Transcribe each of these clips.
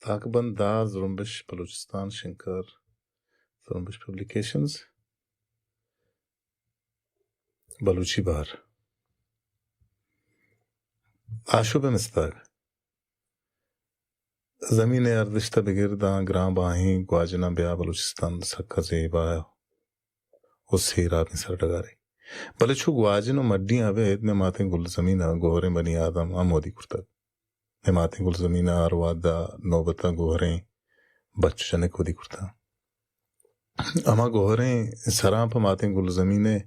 تاکبند دار زرمبش بلوچستان، شنکر زرمبش پبلیکیشنز، بلوچی بہر، آشوب ءِ مستاگ۔ زمین ءِ ارزشت ءَ بگر داں گران باہیں گواجناں بیا بلوچستان سکا زیبا و سیرابیں سرڈگارے۔ بلے چو گواجن و مڈیاں ابید مئے ماتیں گلزمین ءَ گوہریں بنی آدم ہم ودی کرتگ۔ مئے ماتیں گلزمین ءَ ہر وہد ءَ نوبت ءَ گوہریں بچ و جنک ودی کرتگ۔ ہما گوہریں سراں پہ ماتیں گلزمین ءِ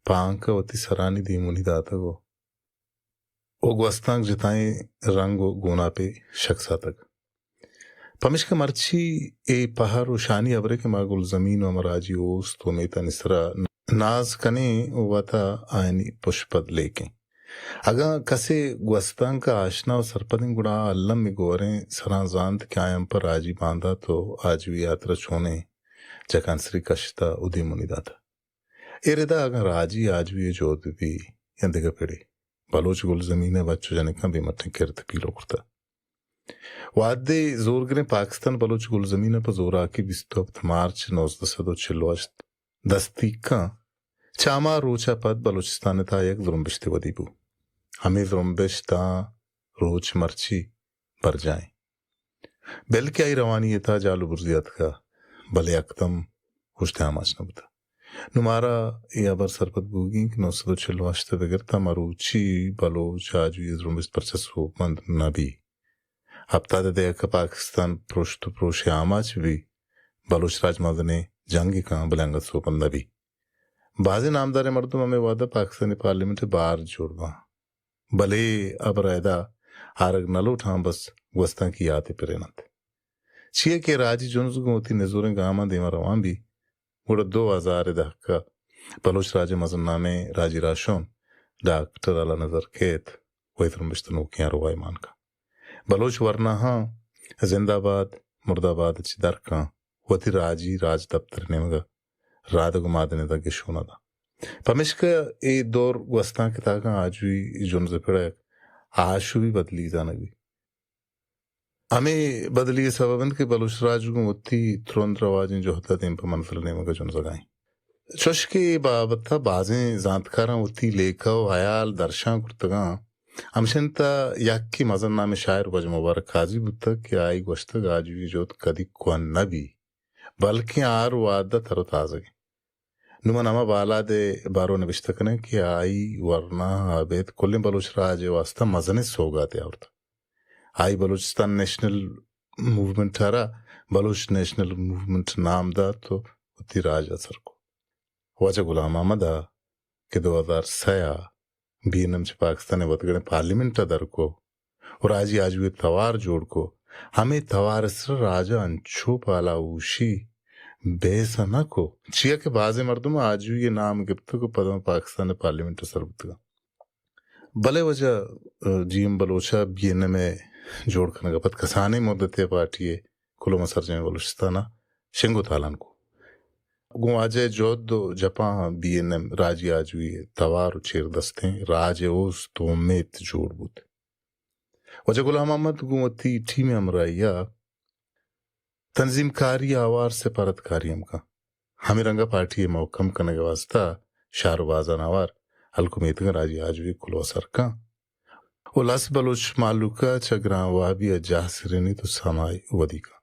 پانک ءَ وتی سرانی دیمونی داتگ و و گوستانک جتائیں رنگ و گوناپے شکساتگ۔ پمیشکا مرچی اے پہر و شانی ہبرے کہ ما گلزمین و ہما راجی اوست و امیتانی سرا ناز کنیں و وتا آیانی پشپد لیکیں۔ اگاں کسے گوستانک ءَ آشنا و سرپدیں، گڑا آ المی گوہریں سراں زانت کہ آیاں پہ راجی باندات و آجوئی ہاترا چونیں جکانسری کشتہ و دیمونی داتہ۔ اے ردا اگاں راجی آجوئی ءِ جہد بہ بی یا دگہ پڑے، بلوچ گلزمین ءِ بچ و جنکاں بے مٹیں کرد پیلو کرتہ۔ وہدے زورگریں پاکستان بلوچ گلزمین ءَ پہ زوراکی بیست و ہپت مارچ نوزدہ سد و چل و ہشت دستی کاں، چہ ہما روچ ءَ پد بلوچستان ءِ تہا یک زرمبشتے ودی بو۔ ہمے زرمبشت آں روچ مرچی برجاہ ایں۔ بلکہ آئی روانی ءِ تہا جہل و برزی اتکہ، بلے یکدم اوشت ءِ آماچ نہ بوتہ۔ نوں مارا اے ہبر سرپد بوگی انت کہ نو سد و چل و ہشت ءَ بگر تاں مروچی بلوچ آجوئی ءِ زرمبشت پرچہ سوبمند نہ بی۔ ہپتاد ءِ دہک ءَ پاکستان پرشت و پروش ءِ آماچ بی، بلوچ راج مزنیں جنگے کاں، بلے انگت سوبمند نہ بی۔ بازیں نامداریں مردم ہمے وہد ءَ پاکستانی پارلیمنٹ ءِ بہر جوڑ باں۔ بلے ہبر ءَ ادا آرگ نہ لوٹاں، بس گوستانکی یاتے پرین انت۔ چیا کہ راجی جنز گوں وتی نزوریں گاماں دیما روان بی، گڑا دو ہزار ءِ دہک ءَ بلوچ راج ءِ مزن نامیں راجی راہشون ڈاکٹر اللہ نظر کیت و اے زرمبشت ءِ نوکیں ارواہ مان کن۔ بلوچ ورناہاں زندہ باد، مردہ باد ءَ چہ در کن، وتی راجی راج دپتر ءِ نیمگ ءَ رادگ و مادنی دگ ءَ شون ءَ داں۔ پمیشکا اے دور گوستانک ءِ تہا کاں آجوئی جنز ءِ پڑ ءَ یک آشوبی بدلی زانگ بیت۔ ہمے بدلی ءِ سبب انت کہ بلوچ راج گوں وتی ترند رواجیں جہد ءَ دیم پہ منزل ءِ نیمگ ءَ جنزگ ءَ انت۔ چوش کہ اے بابت ءَ بازیں زانتکاراں وتی لیکہ و ہیال درشان کرتگاں، ہمش انت یکے مزن نامیں شاعر واجہ مبارک قاضی بوتگ کہ آئی گوشتگ آجوئی ءِ جہد کدی کوہن نہ بی، بلکیں ہر وہد ءَ تر و تازگ انت۔ نوں من ہما بالاد ءِ بارو نبشتہ کنیں کہ آئی ورنا ءَ ابید کلیں بلوچ راج ءِ واستہ مزنیں سوگاتے آورتگ۔ آئی بلوچستان نیشنل موومنٹ ءَ را بلوچ نیشنل موومنٹ نام دات و وتی راج ءَ سر کو۔ واجہ غلام محمد ءَ کہ دو ہزار سئے ءَ بی این ایم چہ پاکستان ءِ وتگڑیں پارلیمنٹ ءَ در کو و راجی آجوئی ءِ توار جوڑ کو، ہمے توار ءِ سرا راج ءَ انچو پالا اوشی بحث ءَ نہ کو، چیا کہ بازیں مردم آجوئی ءِ نام گپتگ و پدا پاکستان ءِ پارلیمنٹ ءَ سر بوتگ انت۔ بلے واجہ، ءَ، جی ایم بلوچ ءَ بی این ایم ءِ جوڑ کنگ ءَ پد کسانیں مدتے ءَ پارٹی ءِ کلوہ ءِ سرجمیں بلوچستان ءَ شنگ و تالان کو۔ گوں واجہ ءِ جہد و جپاں بی این ایم راجی آجوئی ءِ توار و چیر دستیں راج ءِ اوست و امیت جوڑ بوت۔ واجہ غلام محمد گوں وتی ٹیم ءِ ہمراہی ءَ تنظیم کاری ءَ ہوار سپارت کاری ہم کن۔ ہمے رنگ ءَ پارٹی ءِ مھکم کنگ ءِ واستہ شہر و بازاں ہوار ہلک و میتگاں راجی آجوئی ءِ کلوہ سر کن و لس بلوچ مہلوک ءَ چہ گران وابی ءَ جاہ سرینیت و سمائی ودی کن۔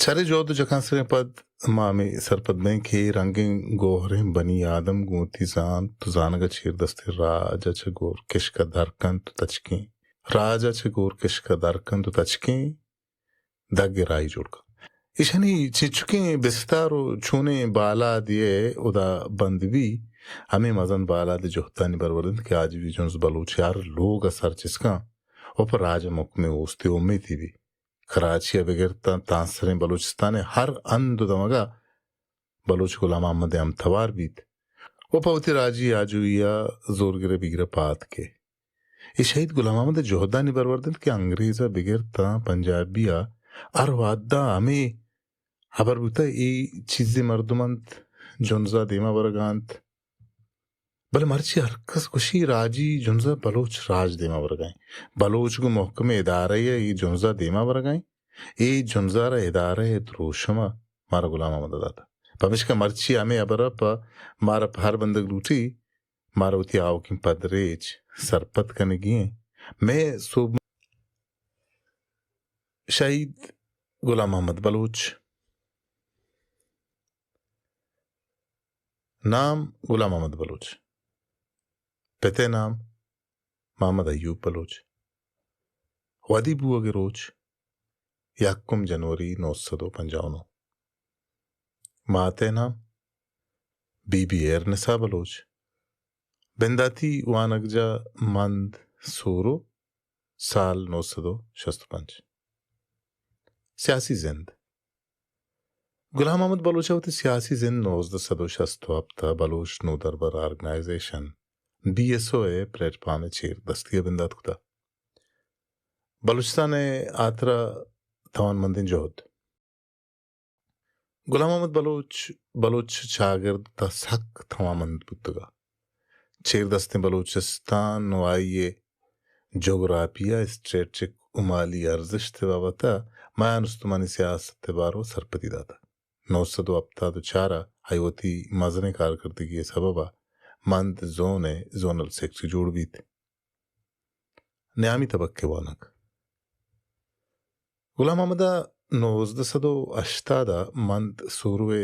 چرے جہد و جکانسریں پد ما ہمے سرپد بئیں کہ اے رنگیں گوہریں بنی آدم گوں وتی زانت و زانگ ءَ چیر دستیں راج ءَ چہ گور کشک ءَ در کنت و تچکیں، راج ءَ چہ گور کشک ءَ در کنت و تچکیں دگ ءِ راہی جوڑ کنت۔ ایشانی چنچکیں بستار و چونیں بالادے ءَ ہدا بند بی، ہمے مزن بالاد ءِ جہدانی برورد انت کہ آجوئی جنز بلوچ ءِ ہر لوگ ءَ سر چست کن و پہ راج ءَ مھکمیں اوستے امیتے بی۔ کراچی ءَ بگر تاں تانسریں بلوچستان ءِ ہر ہند و دمگ ءَ بلوچ غلام محمد ءِ ہمتوار بیت و پہ وتی راجی آجوئی ءَ زورگر ءِ بگر ءَ پاد کئے۔ اے شہید غلام محمد ءِ جہدانی برورد انت کہ انگریز ءَ بگر تاں پنجابی ءَ ہر وھد ءَ ہمے ہبر بوتہ، اے چیزے مردم انت، جنز ءَ دیما برگ ءَ انت۔ بلے مرچی ہرکس گوشی راجی جنزا بلوچ راج دیما ورگائیں۔ بلوچ گوں محکمیں ادارہ ء اے جنزا دیما ورگائیں۔ اے جنزا را ادارہ ء دروشم ء مارا غلام محمد ء داتا۔ پمیشکا مرچی ہمے ہبر ء پہ مارا پہر بندگ لوٹی، مارا وتی آوکیں پدریچ سرپد کنگی ایں۔ مئے سوب شہید غلام محمد بلوچ۔ نام غلام محمد بلوچ۔ پت ء نام محمد ایوب بلوچ۔ ودی بوگ ء روچ یکم جنوری نو سد و پنجاہ و نو۔ مات ء نام بی بی ہیرنسا بلوچ۔ بنداتی وانگجاہ مند سورو، سال نو سد و شست و پنچ۔ سیاسی زند۔ غلام محمد بلوچ ء وتی سیاسی زند نوزدہ سد و شست و ہپت ء بلوچ نودربر آرگنائزیشن، بی ایس او ء پلیٹ فارم ء چیر دستی ء بندات کتا۔ بلوچستان ء ہاترا توانمندیں جہد۔ غلام محمد بلوچ، بلوچ چاگرد تہ سک توانمند بوتگا۔ چیر دستیں بلوچستان و آئی ء جغرافیہ، اسٹریٹجک و مالی ارزشت ء بابت ء میان استمانی سیاست ء بارو سرپدی داتگ۔ نو سد و ہپتاد و چار ء آئی وتی مزنیں کارکردگی ء سبب ء مند زون ء زونل سیکرٹری جوڑ بیت۔ نیامی تبک ء وانگ۔ غلام محمد ء نوزدہ سد و ہشتاد ء مند سورو ء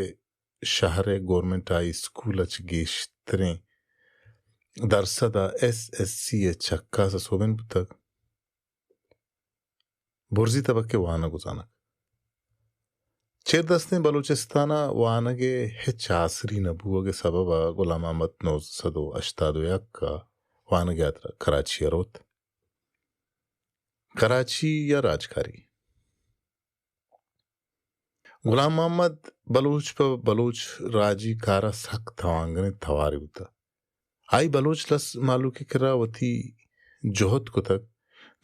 شہر ء گورنمنٹ ہائی اسکول ء چہ گیشتریں درسد ء ایس ایس سی ء چکاس ء سوبین بوتگ۔ برزی تبک ء وانگ و زانگ۔ چیر دستیں بلوچستان ء وانگ ء ہچ آسری نہ بوگ ء سبب ء غلام محمد نوزدہ سد و ہشتاد و یک ء وانگ ء ہاترا کراچی ء روت۔ کراچی یا راجکاری۔ غلام محمد بلوچ پہ بلوچ راجی کار ء سک توانگریں توارے بوتہ۔ آئی بلوچ لس مہلوک ء کرا وتی جہد کتگ،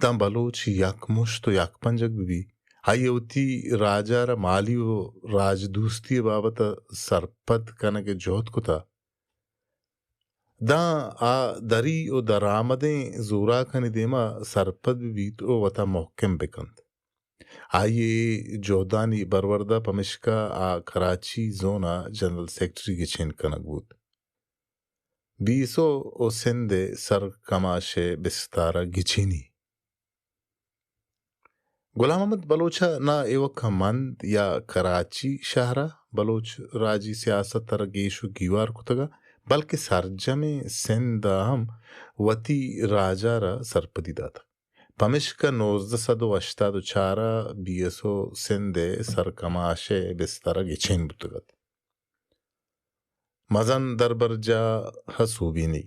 داں بلوچ یک مشت و یک پنجگ بہ بی۔ آئی ء وتی راج ء را مالی و راج دوستی ء بابت ء سرپد کنگ ء جہد کتہ، داں آ دری و درآمدیں زوراکانی دیما سرپد بہ بیت و وتا محکم بہ کنت۔ آئی ء اے جہدانی برورد ء پمیشکا آ کراچی زون ء جنرل سیکرٹری گچین کنگ بوت۔ بی ایس او و سندھ ء سر کماش ء بستار ء گچینی۔ غلام محمد بلوچ ء نہ ایوک ء مند یا کراچی شہر ء بلوچ راجی سیاست ء را گیش و گیوار کتگ ء بلکہ سرجمیں سندھ ء ہم وتی راج ء را سرپدی داتگ۔ پمشکہ نوزدہ سد و ہشتاد و چار ء بی ایس او سندھ ء سرکماش ء بستر ء گچین بوتگ ات۔ مزن دربرجاہ ء سوبینی۔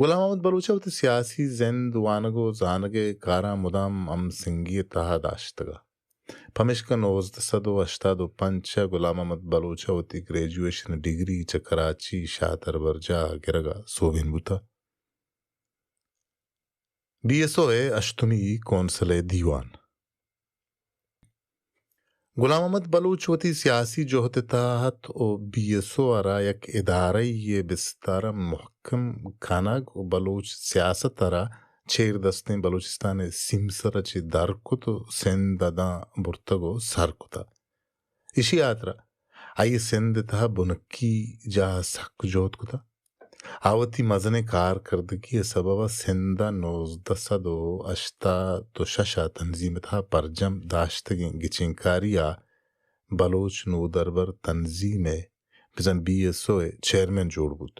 غلام محمد بلوچ ء وتی سیاسی زند، وانگ و زانگ ء کاراں مدام ہم سنگی ء تہا داشتگ ء۔ پمشکہ نوزدہ سد و ہشتاد و پنچ ء غلام محمد بلوچ ء وتی گریجویشن ڈگری چہ کراچی شاہ دربرجاہ ء گرگ ء سوبین بوتہ۔ بی ایس او ء ہشتمی کونسل ء دیوان۔ غلام محمد بلوچ وتی سیاسی جہد ء تہا ات و بی ایس او ء را یک ادارہ یے ء بستار ء محکم کنگ و بلوچ سیاست ء را چیر دستیں بلوچستان ء سیمسر ء چہ در کت و سندھ ء داں برتگ و سر کتہ۔ ایشی ء ہاترا آئی ء سندھ ء تہا بنکی جاہ ء سک جہد کتہ۔ آ وتی مزنیں کارکردگی ء سبب ء سندھ ء نوزدہ سد و ہشتاد و شش ء تنظیم ء تہا پرجم داشتگیں گچینکاری ء بلوچ نودربر تنظیم ء بزاں بی ایس او ء چیئرمین جوڑ بوت۔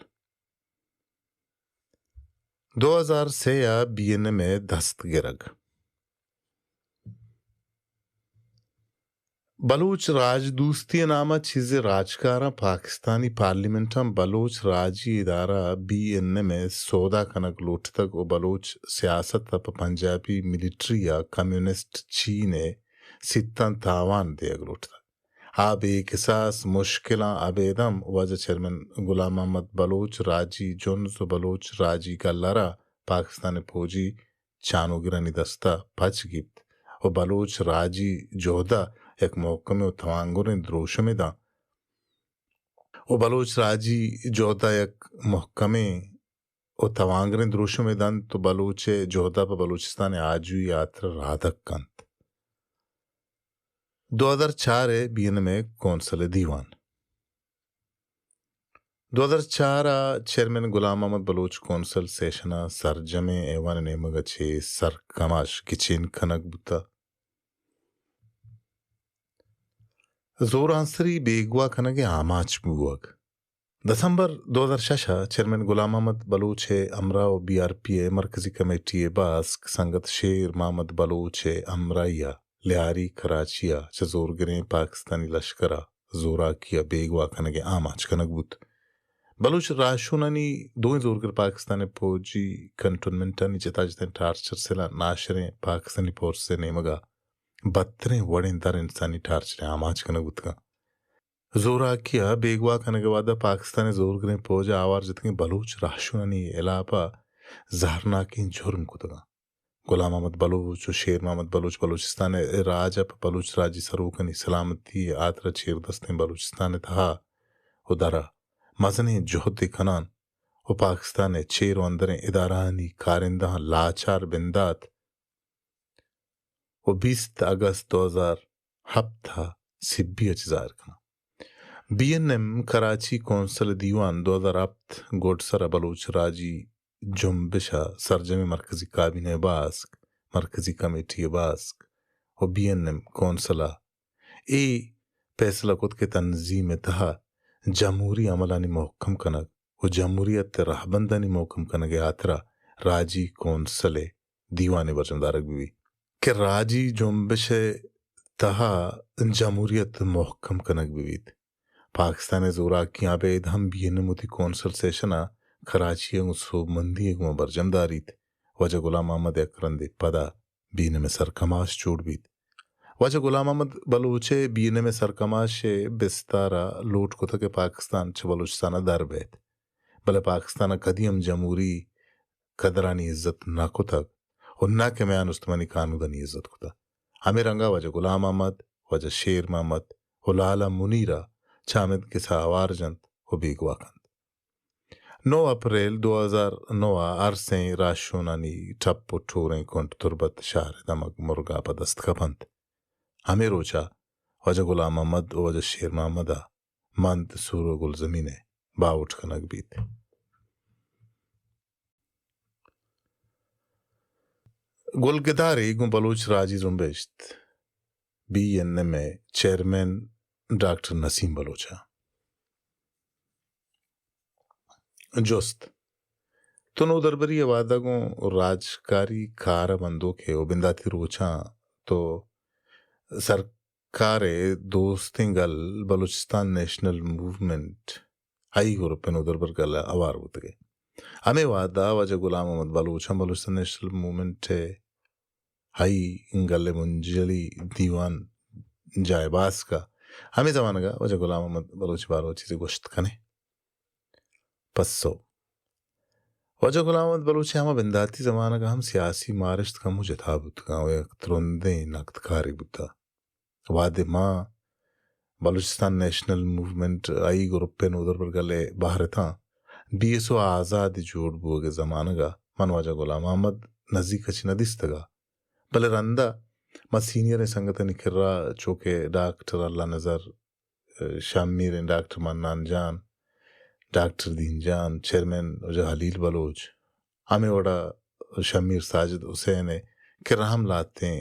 دو ہزار سے ء بی این ایم ء دست گرگ۔ بلوچ راج دوستی ء نام ء چیزے راجکاراں پاکستانی پارلیمنٹاں بلوچ راجی ادارہ بی این ایم ء سودا کنگ لوٹتگ و بلوچ سیاست ء پہ پنجابی ملٹری ء کمیونسٹ چین ء سیتاں تاوان دیگ لوٹتگ۔ آ بے کساس مشکلاں ابید ہم واجہ چیئرمین غلام محمد بلوچ راجی جنز و بلوچ راجی گل ء را پاکستان ء پوجی چانوگرانی دست ء پچ گیپت و بلوچ راجی جہد ء یک محکمیں و توانگریں دروشمے داں۔ و بلوچ راجی جہد ء یک مہکمیں و توانگریں دروشمے دنت و بلوچ ء جہد ء پہ بلوچستان ء آجوئی ء ہاترا رادگ کنت۔ دو ہزار چار ء بی این ایم ء کونسل ء دیوان۔ دو ہزار چار ء چیئرمین غلام محمد بلوچ کونسل سیشن ء سرجمیں ایوان ء نیمگ ء چہ سرکماش گچین کنگ بوتہ۔ زورانسری بیگواہ کنگ ء آماچ بوگ۔ دسمبر دو ہزار شش ء چیئرمین غلام محمد بلوچ ء ہمراہ و بی آر پی ء مرکزی کمیٹی ء باسک سنگت شیر محمد بلوچ ء ہمراہی ء لیاری کراچی ء چہ زورگریں پاکستانی لشکر ء زوراکی ء بیگواہ کنگ ء آماچ کنگ بوت۔ بلوچ راہشونانی دوئیں زورگر پاکستان ء پوجی کنٹونمنٹانی جتا جتائیں ٹارچر سیلاں ناشریں پاکستانی پورس ء نیمگ ء بدتریں وڑیں در انسانی ٹارچر ء آماچ کنگ بوتگاں۔ زوراکی ء بیگواہ کنگ ء وھد ء پاکستان ء زورگریں پوج ء آوار جتگیں بلوچ راہشونانی ہلاپ ء زہرناکیں جرم کتگاں۔ غلام محمد بلوچ و شیر محمد بلوچ بلوچستان ء راج ء پہ بلوچ راجی سروکانی سلامتی ء ہاترا چیردستیں بلوچستان ء تہا و درا مزنیں جہدے کنان و پاکستان ء چیر و اندریں ادارہانی کارندہاں لاچار بندات و بیست اگست دو ہزار ہپت ء سبی ء چہ ظاہر کناں۔ بی این ایم کراچی کونسل ء دیوان دو ہزار ہپت گڈسر ء بلوچ راجی جنبش ء سرجمیں مرکزی کابینہ ء باسک، مرکزی کمیٹی ء باسک و بی این ایم کونسل ء اے پیسلہ کت کہ تنظیم ء تہا جمہوری عملانی مہکم کنگ و جمہوریت ء رہبندانی مہکم کنگ ء ہاترا راجی کونسل ء دیوانے برجم دارگ بہ بیت کہ راجی جنبش ء تہا جمہوریت مہکم کنگ بہ بیت۔ پاکستان ء زوراکیاں ابید ہم بی این ایم وتی کونسل سیشن ء کراچی ء گوں سوبمندی ء گوما برجم داریت۔ واجہ غلام محمد یک رندے پدا بی این ایم ء سرکماش جوڑ بیت۔ واجہ غلام محمد بلوچ ء بی این ایم ء سرکماش ء بستار ء لوٹ کتگ کہ پاکستان چہ بلوچستان ء در بیت، بلے پاکستان ء کدی ہم جمہوری قدرانی عزت نہ کتگ و نہ کہ میان استمانی قانودانی عزت کتگ۔ ہمے رنگ ء واجہ غلام محمد، واجہ شیر محمد و لالا منیر ء چہ ہمد گس ء ہوار جنت و بیگواہ کنت۔ نو اپریل دو ہزار نو ء ارسیں راہشونانی ٹپ و ٹوریں کنٹ تربت شہر ء دمگ مرگاپ ء دست کپنت۔ ہمے روچ ء واجہ غلام محمد و واجہ شیر محمد ء مند سور و گلزمین ء باہوٹ کنگ بیت۔ گلگدارے گوں بلوچ راجی زمبشت، بی این ایم ء چیئرمین ڈاکٹر نسیم بلوچ ء۔ جست، تو نودربری ء وہد ء گوں راجکاری کار ء بندوک ئے و بنداتی روچاں تو سرکار ء دوستیں گل بلوچستان نیشنل موومنٹ، آئی گروپ ء نودربر گل ء ہوار بوتگ ئے۔ ہمے وہد ء واجہ غلام محمد بلوچ ہم بلوچستان نیشنل موومنٹ ء ہئی گل ء بنجلی دیوان جاہ ء باسک ء۔ ہمے زمانگ ء واجہ غلام محمد بلوچ ء بارو ء چیزے گوشت کن ئے؟ پسو، واجہ غلام محمد بلوچ ء ہما بنداتی زمانگ ء ہم سیاسی مارشت کمو جتا بوتگاں و یک ترندیں نگدکارے بوتہ۔ وہدے ما بلوچستان نیشنل موومنٹ آئی گروپ ء نودربر گل ء بہر اتاں، بی ایس او آزاد جوڑ بوگ ء زمانگ ء من واجہ غلام محمد نزیک ء چہ نہ دیستگ ء، بلے رند ء ما سینئریں سنگتانی کرا چو کہ ڈاکٹر اللہ نظر، شمیر، ڈاکٹر منان جان، ڈاکٹر دین جان، چیئرمین واجہ خلیل بلوچ، ہمے وڑا شمیر ساجد حسین ء کرا ہم لہتیں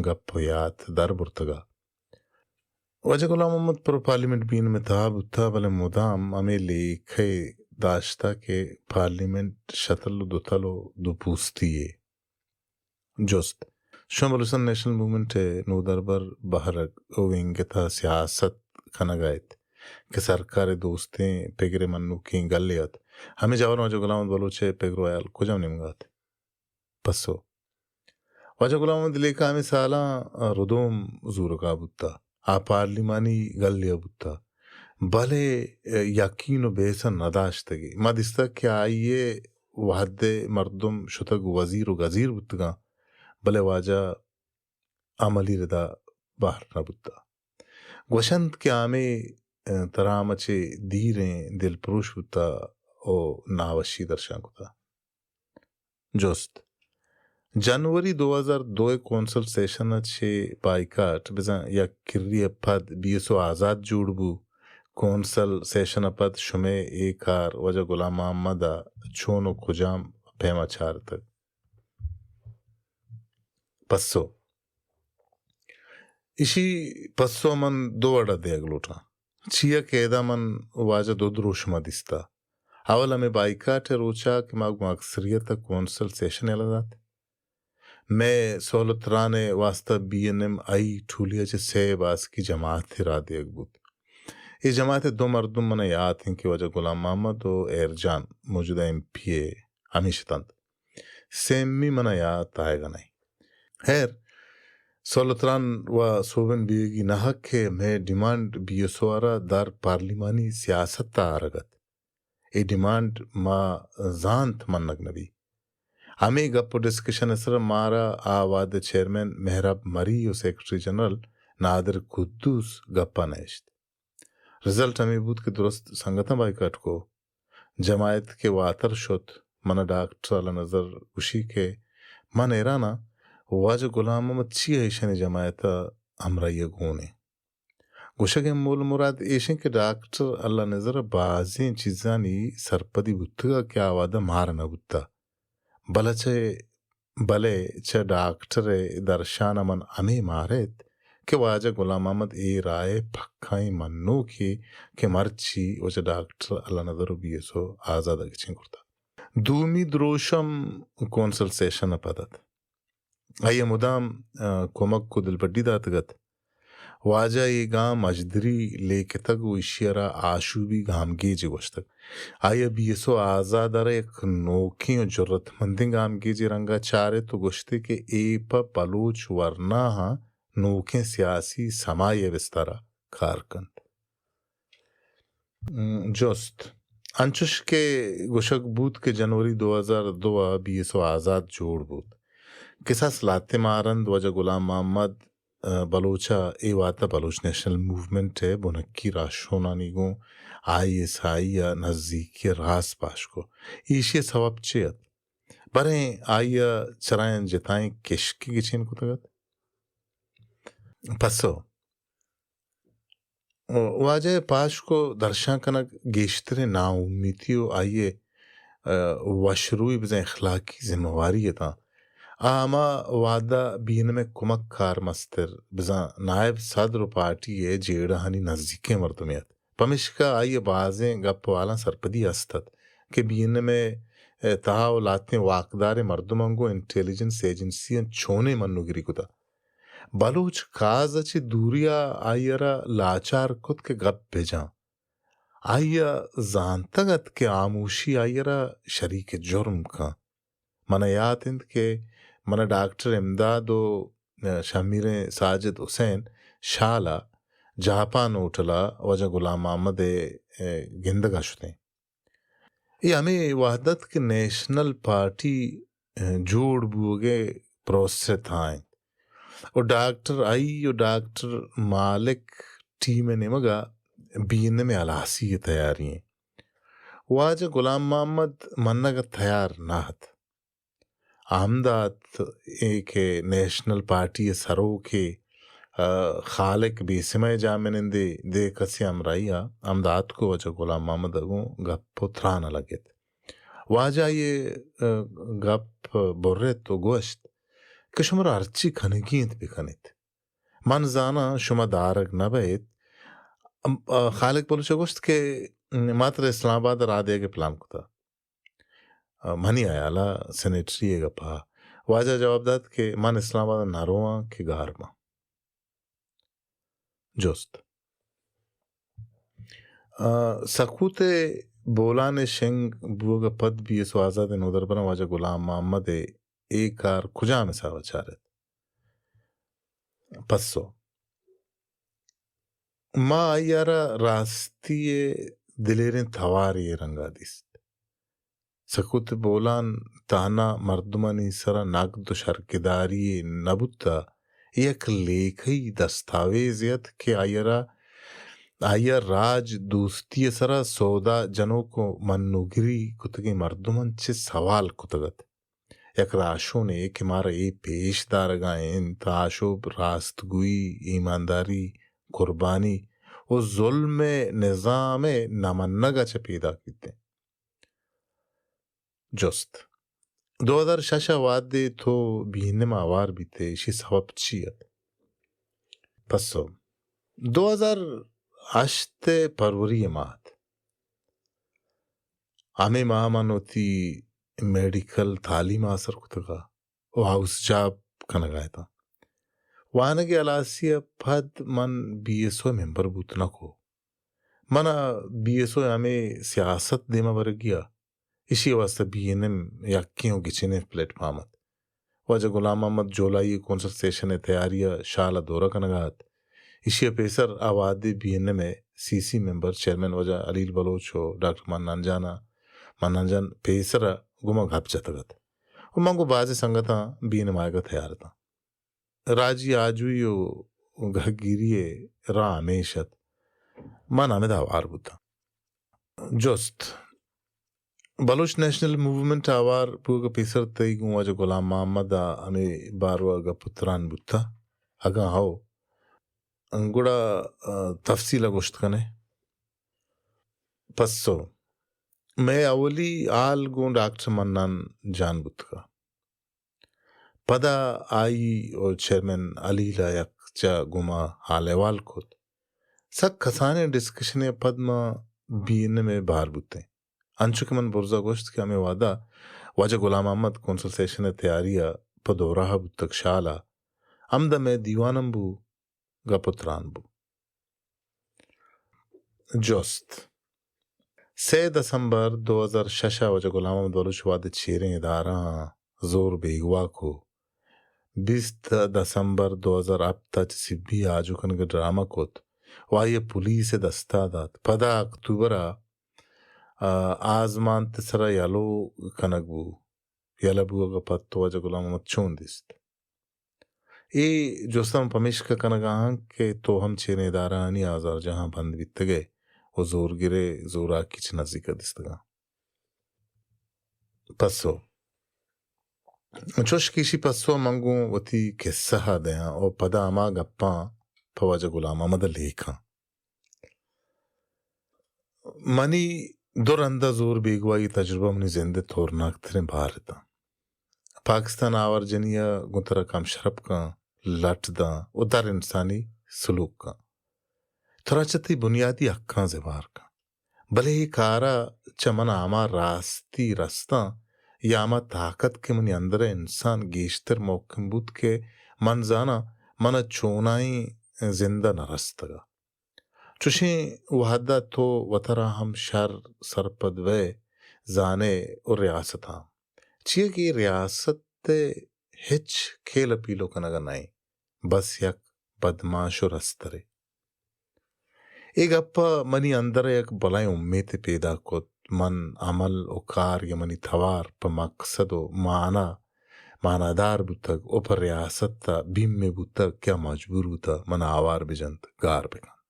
گپ و یات در برتگ ء۔ واجہ غلام محمد پرو پارلیمنٹ بی این ایم ء تہا بوتہ، بلے مدام ہمے لیکہ ء داشتہ کہ پارلیمنٹ شتل و دوتل و دوپوستی یے۔ جست، شما بلوچستان نیشنل موومنٹ ء نودربر بہرگ و ونگ ء تہا سیاست کنگ ء ات کہ سرکار ء دوستیں پگر ء منوکیں گلے ات، ہمے جاور واجہ غلام محمد بلوچ ء پگر و ہیال کجام نیمگ ء ات؟ پسو، واجہ غلام محمد لیکہ ہمے سالاں ردوم زورگا بوتہ، آ پارلیمانی گلے ء بوتہ، بلے یقین و بیسہ نداشتگی۔ ما دیستگ کہ آئی ء وہد ء مردم شتگ وزیر و گزیر بوتگاں، بلے واجہ عملی ردا بہر نہ بوتہ۔ گوشنت کہ آ ہمے ء، ترا ہما چہ دیریں دلپروش بوتہ و ناوشی درشان کتہ۔ جست: جنوری دو ہزار دو ء کونسل سیشن ء چہ بائیکاٹ بزاں یک کری ء پد بی ایس او آزاد جوڑ بو۔ کونسل سیشن ء پد شمئے اے کار واجہ غلام محمد ء چون و کجام پیما چارتگ؟ پسو: ایشی پسو من دو وڑا دیگ لوٹاں۔ چیا کہ ادا من واجہ دو دروشم ء دیستہ۔ اول ہمے بائیکاٹ ء روچا کہ ما گوں اکثریت ء کونسل سیشن یلہ دات۔ مئے سہل تران ء واستہ بی این ایم آئی ٹولی ء چہ سئے باسکی جماعتے راہ دیگ بوت۔ اے جماعت ء دو مردم من ء یات انت کہ واجہ غلام محمد و ہیر جان، موجودہ ایم پی اے، ہمیش اتنت۔ سیمی من ء یات آیگ ء نہ انت۔ ہیر، سہل تران و سوبین بیگی نہ کہ مئے ڈیمانڈ بی ایس او ء را در پارلیمانی سیاست ء آرگ ات۔ اے ڈیمانڈ ما زانت منگ نہ بی۔ ہمے گپ و ڈسکشن ء سر مارا آ وہد ء چیئرمین مہراب مری و سیکرٹری جنرل نادر قدوس گپا نہ اشت۔ رزلٹ ہمے بوت کہ درست سنگتاں بائیکاٹ کو۔ جماعت کہ واتر شت، من ء ڈاکٹر اللہ نظر گوشی کہ من حیران آں، واجہ غلام محمد چیا ایشانی جماعت ء ہمراہی ء گون انت؟ گوشگ ء مول مراد ایش انت کہ ڈاکٹر اللہ نظر ء بازیں چیزانی سرپدی بوتگ ء کہ آ وہد ء مار نہ بوتہ۔ بلے چہ، بلے چہ ڈاکٹر ء درشان ء من ہمے مارت کہ واجہ غلام محمد اے راہ ء پکائیں منوکے کہ مرچی واجہ ڈاکٹر اللہ نظر و بی ایس او آزاد ء گچین کرتہ۔ دومی دروشم کونسل سیشن ء پد ات۔ آئی ء مدام، آ، کمک و دلبڈی داتگ ات۔ واجہ ء اے گام ہژدری لیکتگ و ایشی ء را آشوبی گامگیجے گوشتگ۔ آئی ء بی ایس او آزاد ء را یک نوکیں و جرتمندیں گامگیجے رنگ ء چارت و گوشت کہ اے پہ بلوچ ورناہاں نوکیں سیاسی سمائی ء بستار ء کار کنت۔ م، جست: انچش کہ گوشگ بوت کہ جنوری دو ہزار دو ء بی ایس او آزاد جوڑ بوت۔ کساس لہتے ماہ رند واجہ غلام محمد، ء، بلوچ ء اے وہد ء بلوچ نیشنل موومنٹ ء بنکی راہشونانی گوں آئی ایس آئی ء نزیکی ء راز پاش کو۔ ایشی ء سوب چے ات؟ بریں آئی ء چرایاں جتائیں کشکے گچین کتگ ات؟ پسو: واجہ ء پاشک و درشان کنگ گیشتریں ناامیتی و آئی ء، ء، وشروئی بزاں اخلاقی ذمہ واری اتاں۔ آ ہما وہد ء بی این ایم ء کمک کارمستر بزاں نائب صدر و پارٹی ء جیڑہانی نزیکیں مردمے ات۔ پمیشکا آئی ء بازیں گپ و حالاں سرپدی است ات کہ بی این ایم ء تہا و لہتیں واکداریں مردماں گوں انٹیلیجنس ایجنسیاں چونیں منوگری کتہ۔ بلوچ کاز ء چہ دوری ء آئی ء را لاچار کت کہ گپ بہ جاں۔ آئی ء زانتگ ات کہ ہاموشی آئی ء را شریک جرم کن۔ من ء یات انت کہ من ء ڈاکٹر امداد و شہمیریں ساجد حسین شال ء جاپان ہوٹل ء واجہ غلام محمد ء گندگ ء شتیں۔ اے ہمے وہد ات کہ نیشنل پارٹی، ء، جوڑ بوگ ء پروسس ء تہا انت۔ و ڈاکٹر آئی و ڈاکٹر مالک ٹیم ء نیمگ ء بی این ایم ء ہلاسی ء تیاری انت۔ واجہ غلام محمد منگ ء تیار نہ ات۔ ہمدا ات اے کہ نیشنل پارٹی ء سروکے، ء، خالق بیسمہ ء جاہ منندے دگہ کسے ہمراہی ء ہمدا اتک و واجہ غلام محمد ء گوں گپ و تران ء لگت۔ واجہ آئی ء، ء، گپ برت و گوشت کہ شمارا ہرچی کنگی انت بکنیت۔ من زاناں شما دارگ نہ بئیت۔ ام، ء، خالق بلوچ ء گوشت کہ ما ترا اسلام آباد ء راہ دیگ ء پلان کتہ۔ منی ہیال ء سینیٹری ء گپ ء۔ واجہ جواب دات کہ من اسلام آباد ء نہ رواں کہ گار باں۔ جست۔ ء، سکوت ء بولان ء شنگ بوگ ء پد بی ایس او آزاد ء نودربراں واجہ غلام محمد ء اے کار کجام حساب ء چارت؟ پسو۔ ما آئی ء را راستی ء دلیریں توارے ء رنگ ء دیست۔ سکوت بولان تہنا مردمانی سر ء نگد و شرگداری یے نہ بوت ء یک لیکہی دستاویزے ات کہ آئی ء را آئی ءَ راج دوستی ءِ سرا سودا جنوک ءُ منوگری کتگیں مردماں چہ سوال کتگ اَت۔ یک راہشونے کہ مارا اے پیش دارگ ءَ اِنت، آشوب راستگوئی، ایمانداری، قربانی ءُ ظلم ءِ نظام ءِ نہ منگ ءَ چہ پیداک بیت اَنت۔ جست: دو ہزار شش ءَ وہدے تو بی این ایم ءَ ہوار بیت ئے، ایشی سبب چی اَت؟ پسو: دو ہزار ہشت ءِ پروری ءِ ماہ اَت۔ ہمے ماہ من وتی میڈیکل تعلیم ءَ سر کتگ ءُ ہاؤس جاب کنگ ءَ اتاں۔ وانگ ءِ ہلاسی ءَ پد من بی ایس او ءِ ممبر بوت نہ کو۔ من ءَ بی ایس او ءِ ہمے سیاست دیم ءَ برگی ءَ، ایشی ءِ واستہ بی این ایم یکیں ءُ گچینیں پلیٹ فارم اَت۔ واجہ غلام محمد جولائی ءِ کونسل سیشن ءِ تیاری ءَ شال ءَ دورہ کنگ ءَ اَت۔ ایشی ءَ پیسر آ وہدے بی این ایم ءِ سی سی ممبر چیئرمین واجہ علیل بلوچ ءُ ڈاکٹر منان جان ءَ، منان جان پیسر ءَ گوں ما گپ جتگ اَت ءُ من گوں بازیں سنگتاں بی این ایم آیگ ءَ تیار اتاں۔ راجی آجوئی ءُ گہگیری ءِ راہ ہمیش اَت۔ من ہمدا ہوار بوتاں۔ جست: بلوچ نیشنل موومنٹ ءَ ہوار بوگ ءَ پیسر تئی گوں واجہ غلام محمد ءَ ہمے باروا گپ ءُ تران بوتہ؟ اگاں ہو، گڑا، آ، تفصیل ءَ گوشت کن ئے؟ پسو: مئے اولی ہال گوں ڈاکٹر منان جان بوتگ۔ پدا آئی ءُ چیئرمین علیل ءَ یکجاہ گوں ما حال احوال کت۔ سک کسانیں ڈسکشنے ءَ پد ما بی این ایم ءِ بہر بوتیں۔ انچو کہ من برزا گوشت کہ ہمے وہدا واجہ غلام محمد کونسل سیشن ءِ تیاری ءَ پہ دورہ ءَ بوتگ شال ءَ، ہمدا مئے دیوان ہم بو، گپ ءُ تران بو۔ جست: سے دسمبر دو ہزار شش ءَ واجہ غلام محمد بلوچ وہدے چیریں ادارہاں زور بیگواہ کو، بیست دسمبر دو ہزار ہپت ءَ چہ سبی ءَ آجو کنگ ءِ ڈرامہ کت ءُ آئی ءَ پولیس ءِ دست ءَ دات۔ پدا اکتوبر ءَ، آ، آزمانت ءِ سرا یلو کنگ بو۔ یلہ بوگ ءَ پد تو واجہ غلام محمد چون دیست؟ اے جست ءَ من پمیشکا کنگ ءَ آں کہ تو ہم چیریں ادارہانی آزارجاہاں بند بیتگ ئے ءُ زورگر ءِ زوراکی چہ نزیک ءَ دیستگ اَنت۔ پسو: چوش کہ ایشی پسو ءَ من گوں وتی کسہ ءَ دیاں ءُ پدا ہما گپاں پہ واجہ غلام محمد ءَ لیکاں۔ منی دو رند ءَ زور بیگواہی تجربہ منی زند ءِ تورناک تریں بہر اتاں۔ پاکستان آوار جنی ءَ گوں ترا کم شرپ کن، لٹ داں ءُ در انسانی سلوک کن۔ ترا چہ تئی بنیادی حقاں زبہر کن۔ بلے اے کار ءَ چہ من ءَ ہما راستی رستاں یا ہما طاقت کہ منی اندر ءَ انسان گیشتر محکم بوت کہ من زاناں من ءَ چونائیں زند ءَ نہ رستگ ءَ۔ چوشیں وہد ءَ تو وترا ہم شر سرپد بئے، زانئے ءُ ریاست ءَ ہم۔ چیا کہ اے ریاست ءِ ہچ کھیل ءُ پیلو کنگ ءَ نہ ایں، بس یک بدماش ءُ رسترے۔ اے گپ ءَ منی اندر ءَ یک بلائیں امیتے پیدا کت۔ من عمل ءُ کار یا منی توار پہ مقصد ءُ مانا، مانادار بوتگ ءُ پہ ریاست ءَ بیمے بوتگ کہ آ مجبور بوتگ من ءَ آوار بہ جنت، گار بہ کنت۔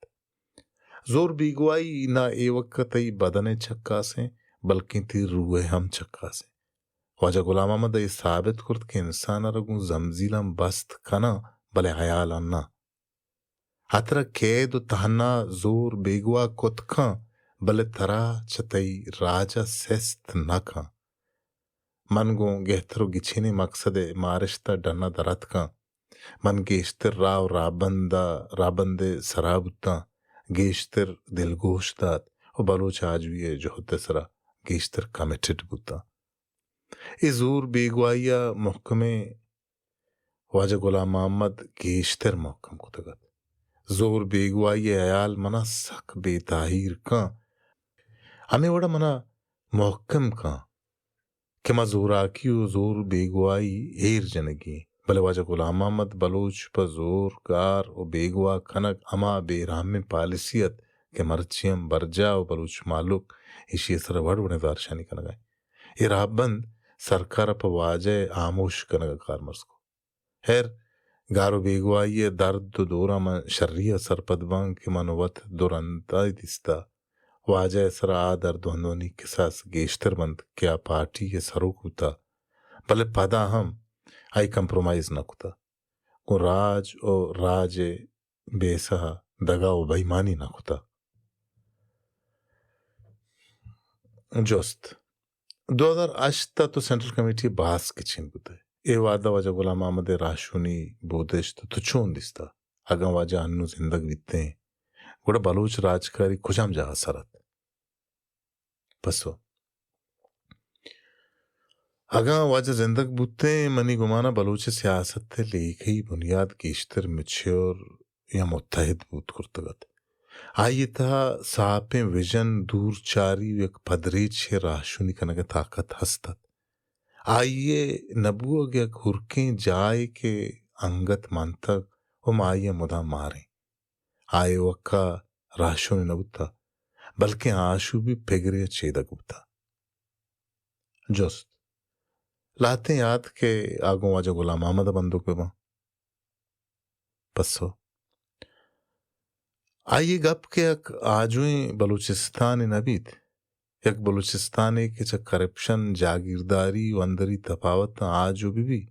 زور بیگواہی نہ ایوک ءَ تئی بدن ءِ چکاسیں، بلکیں تئی روح ءِ ہم چکاسیں۔ واجہ غلام محمد ءَ اے ثابت کرت کہ انسان ءَ را گوں زمزیلاں بست کناں، بلے ہیالاں نہ۔ آ ترا قید ءُ تہنا زور بیگواہ کت کن، بلے ترا چہ تئی راج ءَ سست نہ کن۔ من گوں گہتر ءُ گچینیں مقصد ءِ مارشت ءَ ڈن ءَ در اتکاں۔ من گیشتر راہ ءُ راہبند ءَ، راہبند ءِ سرا بوتاں، گیشتر دلگوش دات ءُ بلوچ آجوئی ءِ جہد ءِ سرا گیشتر کمیٹڈ بوتاں۔ اے زور بیگواہی ءَ محکمیں واجہ غلام محمد گیشتر محکم کتگ ات۔ زور بیگواہی ءِ ہیال من ءَ سک بے تاہیر کن۔ ہمے وڑ ءَ من ءَ محکم کن کہ ما زوراکی ءُ زور بیگواہی ایر جنگی ایں، بلے واجہ غلام محمد بلوچ پہ زور، گار ءُ بیگواہ کنگ ہما بے رحمیں پالیسی ات کہ مرچی ہم برجاہ ءُ بلوچ مہلوک ایشی ءِ سرا وڑ وڑیں زہرشانی کنگ ءَ ایں۔ اے راہبند سرکار ءَ پہ واجہ ءِ ہاموش کنگ ءَ کارمرز کت۔ ہیر، گار و بیگواہی ءِ درد و دوراں من شری ءَ سرپد باں کہ من وت دو رندا دیستہ۔ واجہ ءِ سرا آ درد و ہندونی کساس گیشتر بنت کہ آ پارٹی ءِ سروک بوتہ، بلے پدا ہم آئی کمپرومائز نہ کتہ۔ گوں راج و راج ءِ بیسہ ءَ دگا و بے ایمانی نہ کتہ۔ جست: دو ہزار ہشت ءَ تو سینٹرل کمیٹی ءِ باسک ءِ چین بوتئے۔ اے وہد ءَ واجہ غلام محمد ءِ راہشونی بودشت تو چون دیستہ؟ اگاں واجہ انوں زندگ بیتیں، گڑا بلوچ راجکاری کجام جاہ ءَ سر ات؟ پسو: اگاں واجہ زندگ بوتیں، منی گمان ءَ بلوچ سیاست ءِ لیکہی بنیاد گیشتر میچور یا متحد بوت کرتگ ات۔ آئی ءِ تہا ساپیں وژن، دور چاری و یک پدریچے ءِ راہشونی کنگ ءِ طاقت ہست ات۔ آئی ءِ نہ بوہگ یک ہرکیں جاہے کہ انگت منتگ و ما آئی ءَ مدام ماریں۔ آ ایوک ءَ راہشونے نہ بوتہ، بلکیں آشوبی پگرے ءِ چیدگ بوتہ۔ جست: لہتیں یات کہ آ گوں واجہ غلام محمد ءَ بندوک بہ باں؟ پسو: آئی ءِ گپ کہ یک آجوئیں بلوچستانے نہ بیت، یک بلوچستانے کہ چہ کرپشن، جاگیرداری و اندری تپاوتاں آجو بہ بی،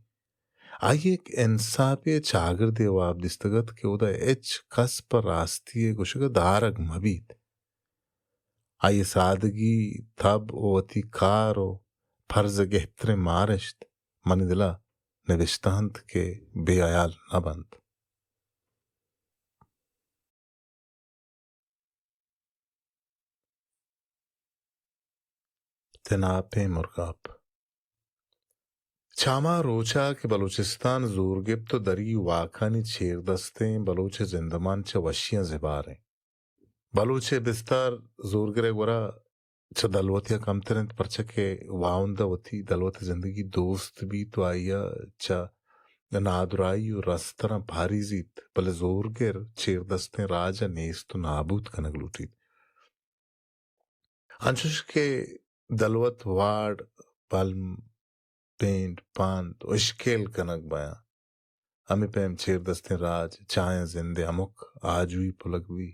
آئی ءَ یک انساپے ءِ چاگردے ءِ واب دیستگ ات کہ اودا ہچ کس پہ راستی ءِ گوشگ ءَ دارگ مہ بیت۔ آئی ءِ سادگی، تب و وتی کار و پرز ءِ گہتریں مارشت منی دل ءَ نبشتہ انت کہ بے ہیال نہ بنت۔ تناپیں مرگاپ۔ چہ ہما روچ ءَ کہ بلوچستان زور گپت و دری واکانی چیردستیں، بلوچ ءِ زندمان چہ وشیاں زباریں۔ بلوچ ءِ بستار زورگر ءِ گورا چہ دلوت ءَ کمتر انت، پرچا کہ واہند ءَ وتی دلوت ءِ زندگی دوست بیت و آئی ءَ چہ نادراہی و رستراں پہریزیت، بلے زورگر چیردستیں راج ءَ نیست و نابود کنگ لوٹیت۔ انچوش کہ دلوت واڑ، پلم، پینڈ، پاند و اشکیل کنگ بیاں، ہمے پیم چیردستیں راج چہ آیاں زند ءِ ہمک آجوئی پلگ بی۔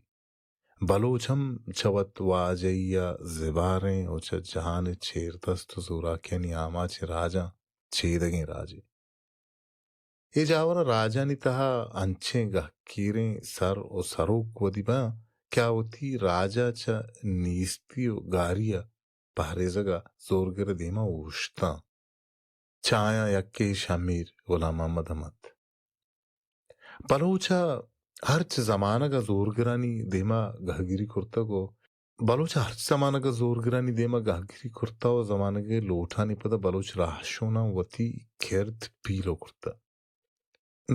بلوچ ہم چہ وت واجہی ءَ زباریں و چہ جہان ءِ چیردست و زوراکیانی آماچیں راجاں چیدگیں راجے۔ اے جاور ءِ راجانی تہا انچیں گہکیریں سر و سروک ودی بیاں کہ آ وتی راج ءَ چہ نیستی و گاری ءَ پہریزگ ءَ زورگر ءِ دیما اوشتاں۔ چہ آیاں یکے شمیر غلام محمد ہم ات۔ بلوچ ءَ ہرچ زمانگ ءَ زورگرانی دیما گہگیری کرتگ و بلوچ ءَ ہرچ زمانگ ءَ زورگرانی دیما گہگیری کرتہ و زمانگ ءِ لوٹانی پدا بلوچ راہشوناں وتی کرد پیلو کرتہ۔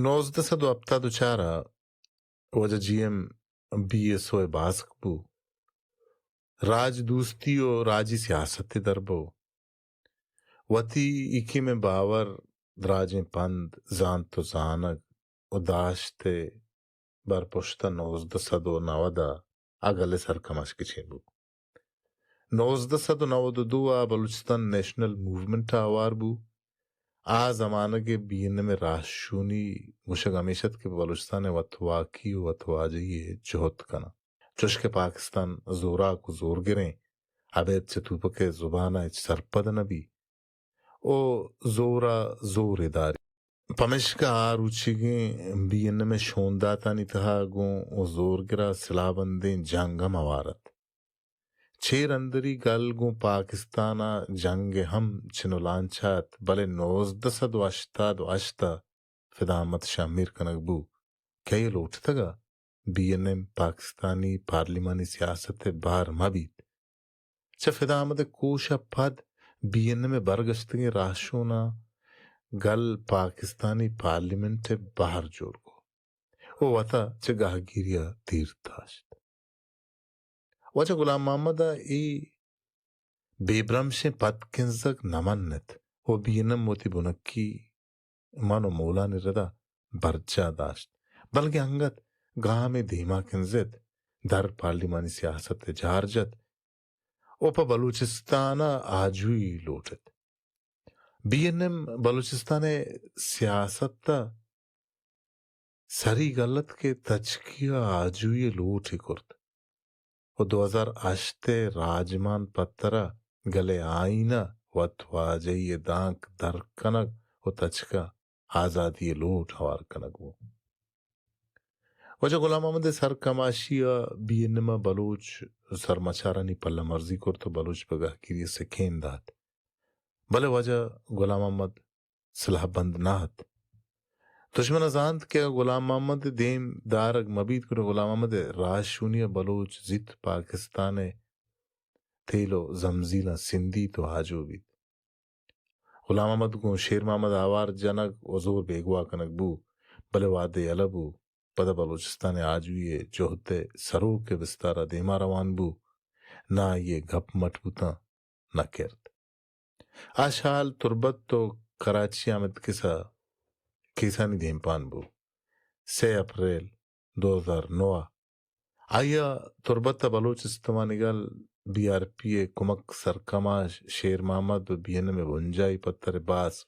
نوزدہ سد و ہپتاد و چار ءَ واجہ G M B S O ءِ باسک بو۔ راج دوستی و راجی سیاست ءِ دربو۔ وتی ایکیم ءِ باور، دراجیں پند، زانت و زانگ و داشت ءِ بر پشت ءَ نوزدہ سد و نود ءَ آ گل ءِ سرکماش گچین بوت۔ نوزدہ سد و نود و دو ءَ بلوچستان نیشنل موومنٹ ءَ ہوار بو۔ آ زمانگ ءَ بی این ایم ءِ راہشونی گوشگ ہمیش ات کہ بلوچستان ءِ وتواکی و وتواجہی ءِ جہد کناں۔ چوش کہ پاکستان زوراک و زورگریں، ابید چہ توپک ءِ زبان ءَ ہچ سرپد نہ بی۔ او زور ءَ زورے داری۔ پمیشکا آ روچیگیں بی این ایم ءِ شونداتانی تہا گوں او زورگر ءَ سلاہ بندیں جنگ ہم ہوار ات۔ چیر اندری گل گوں پاکستان ءَ جنگ ءِ ہم چن و لانچ ءَ ات، بلے نوزدہ سد و ہشتاد و ہشت ءَ فدا احمد شمیر کنگ بو کہ آئی ءَ لوٹتگ ءَ بی این ایم پاکستانی پارلیمانی سیاست ءِ بہر مہ بیت۔ چہ فدا احمد ءِ کوش ءَ پد بی این ایم ءِ برگشتگیں راہشوناں گل پاکستانی پارلیمنٹ ءِ بہر جوڑ کو و وتا چہ گہگیری ءَ دیر داشت۔ واجہ غلام محمد ءَ اے بے برمشیں پدکنزگ نہ منت و بی این ایم وتی بنکی من و مولانی ردا برجاہ داشت، بلکیں انگت گامے دیما کنزت، در پارلیمانی سیاست ءَ جار جت و پہ بلوچستان ءَ آجوئی لوٹت۔ بی این ایم بلوچستان ءِ سیاست ءَ سری گل ات کہ تچکی ءَ آجوئی ءِ لوٹے کرت ءُ دو ہزار ہشت ءِ راجمان پتر ءَ گل ءِ آئین ءَ وت واجہی ءِ دانک در کنگ ءُ تچک ءَ آزادی ءِ لوٹ ہوار کنگ بوت۔ واجہ غلام محمد ءِ سرکماشی ءَ بی این ایم ءَ بلوچ سرمچارانی پلہ مرزی کرت ءُ بلوچ پہ گہگیری ءَ سکین دات، بلے واجہ غلام محمد سلاہ بند نہ ات۔ دژمن ءَ زانت کہ غلام محمد ءِ دیم دارگ مہ بیت، گڑا غلام محمد ءِ راہشونی ءَ بلوچ زیت پاکستان ءِ تیل ءُ زمزیلاں سندیت ءُ آجو بیت۔ غلام محمد گوں شیر محمد آوار جنگ ءُ زور بیگواہ کنگ بو، بلے وعدہ یلہ بو۔ پدا بلوچستان ءِ آجوئی ءِ جہد ءِ سروک ءِ بستار ءَ دیما روان بو، نہ آئی ءِ گپ مٹ بوتاں، نہ کرد۔ آ شال تربت ءُ کراچی آمید کسہ کیسانی دیمپان بو۔ سے اپریل دو ہزار نو ءَ آئی ءَ تربت ءَ بلوچ استمانی گل بی آر پی ءِ کمک سرکماش شیر محمد ءُ بی این ایم ءِ بنجاہی پتر ءِ باسک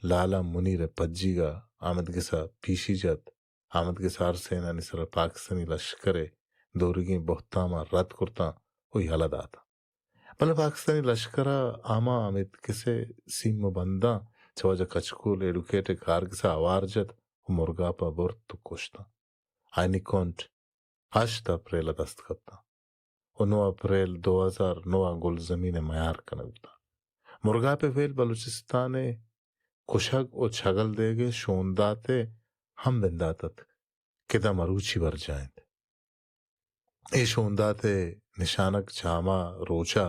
لالا منیر ءِ پجیگ ءَ آمید گس ءَ پیشی جت۔ آمید گس ءَ ہر سینانی سر ءَ پاکستانی لشکر ءِ دورگیں بہتاماں رد کرتاں ءُ یلہ داتاں۔ بلے پاکستانی لشکر ءَ ہما آمید گس ءِ سیم ءُ بنداں چہ واجہ کچکول ایڈوکیٹ ءِ کارگس ءَ ہوار جت ءُ مرگاپ ءَ برت ءُ کشتاں۔ آئینی کنٹ ہشت اپریل ءَ دست کپتاں ءُ نو اپریل دو ہزار نو ءَ گلزمین ءِ میار کنگ بوتاں۔ مرگاپ ءِ فعل بلوچستان ءِ کشگ ءُ چگل دئیگ ءِ شوندات ءِ ہم بندات ات کہ داں مروچی برجاہ انت۔ اے شوندات ءِ نشانگ چہ ہما روچ ءَ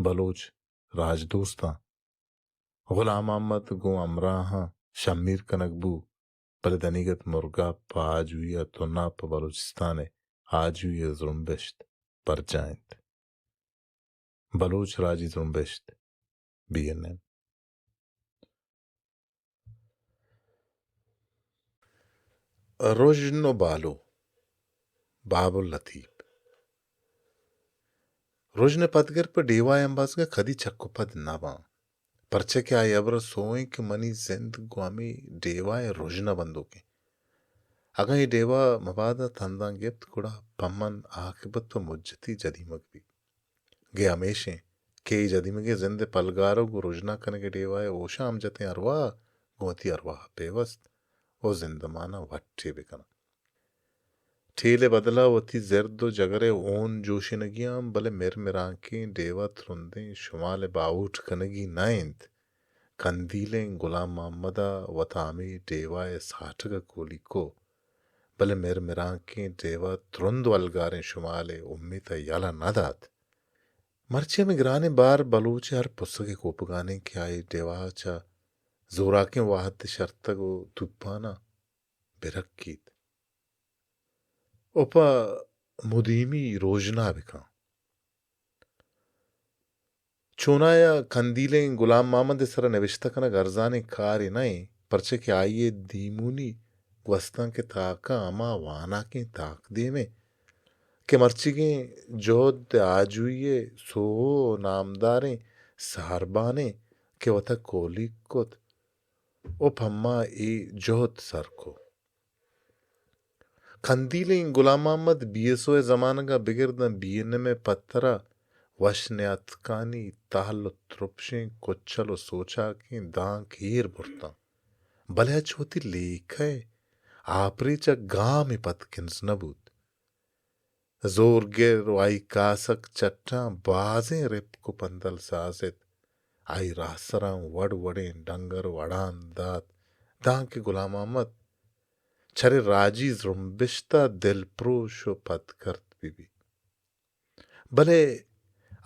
بلوچ راجدوستاں غلام محمد گوں ہمراہاں شمیر کنگ بو، بلے دنیگت مرگاپ پہ آجوئی ءَ تناپ پہ بلوچستان ءِ آجوئی ءِ زرمبشت برجاہ انت۔ بلوچ راجی زرمبشت، بی این ایم۔ رژن ءُ بالو، باب اللطیف۔ رژن ءِ پدگر پہ ڈیوا ءِ امبازگ ءَ کدی چک ءُ پد نہ باں، پرچا کہ آئی ءِ ہبر ءَ سوئیں کہ منی زند گوں ہمے ڈیوا ءِ رژن ءَ بندوک انت۔ اگاں اے ڈیوا مبادا تنداں گپت، گڑا پہ من آکبت پہ مجتی جدیمگ بیت۔ گے ہمیش انت کہ اے جدیمگیں زند ءِ پلگارگ ءُ رژنا کنگ ءِ ڈیوا ءِ ہوشامجتیں ارواہ گوں وتی ارواہ ءَ پیوست ءُ زندمان ءَ وٹے بہ کناں۔ ٹیل ءِ بدل ءَ وتی زرد ءُ جگر ءِ ہون جوشینگی آں، بلے مر مرانکیں ڈیوا ترندیں شمال ءِ باہوٹ کنگی نہ انت۔ کندیلیں گلام محمد ءَ وت ءَ ہمے ڈیوا ءِ ساٹگ ءَ کولیکو، بلے مر مرانکیں ڈیوا ترند ءُ الگاریں شمال ءِ امیت ءَ یلہ نہ دات۔ مرچی ہمے گرانیں بار بلوچ ءِ ہر پسگ ءِ کوپگان انت کہ آئی ڈیوا چہ زوراکیں واہند ءِ شرتگ ءُ توپاناں بہ رکیت ءُ پہ مدیمی روژنا بہ کن۔ چونایا کندیلیں گلام محمد ءِ سرا نبشتہ کنگ ارزانیں کارے نہ انت، پرچا کہ آئی ءِ دیمونی گوستانک ءِ تاکاں ہما واناکیں تاکدیم انت کہ مرچیگیں جہد ءِ آجوئی ءِ سوہو ءُ نامداریں ساربان انت کہ وتا کولیگ کت ءُ پہ ما اے جہد سر کت۔ کندیلیں گلام محمد بی ایس او ءِ زمانگ ءَ بگر داں بی این ایم ءِ پتر ءَ وش نیاتکانی تہل ءُ ترپشیں کچل ءُ سوچاکیں دانک ایر برتاں، بلے اچ وتی لیکہ ءِ آپریچ ءَ گامے پد کنز نہ بوت۔ زورگر ءُ آئی کاسگ چٹاں بازیں رپک ءُ پندل ساز ات۔ آئی راہسراں وڑ وڑیں ڈنگر ءُ اڑاند دات، دانکہ گلام محمد چرے راجی زرمبشت ءَ دلپروش ءُ پدکرد بہ بیت۔ بلے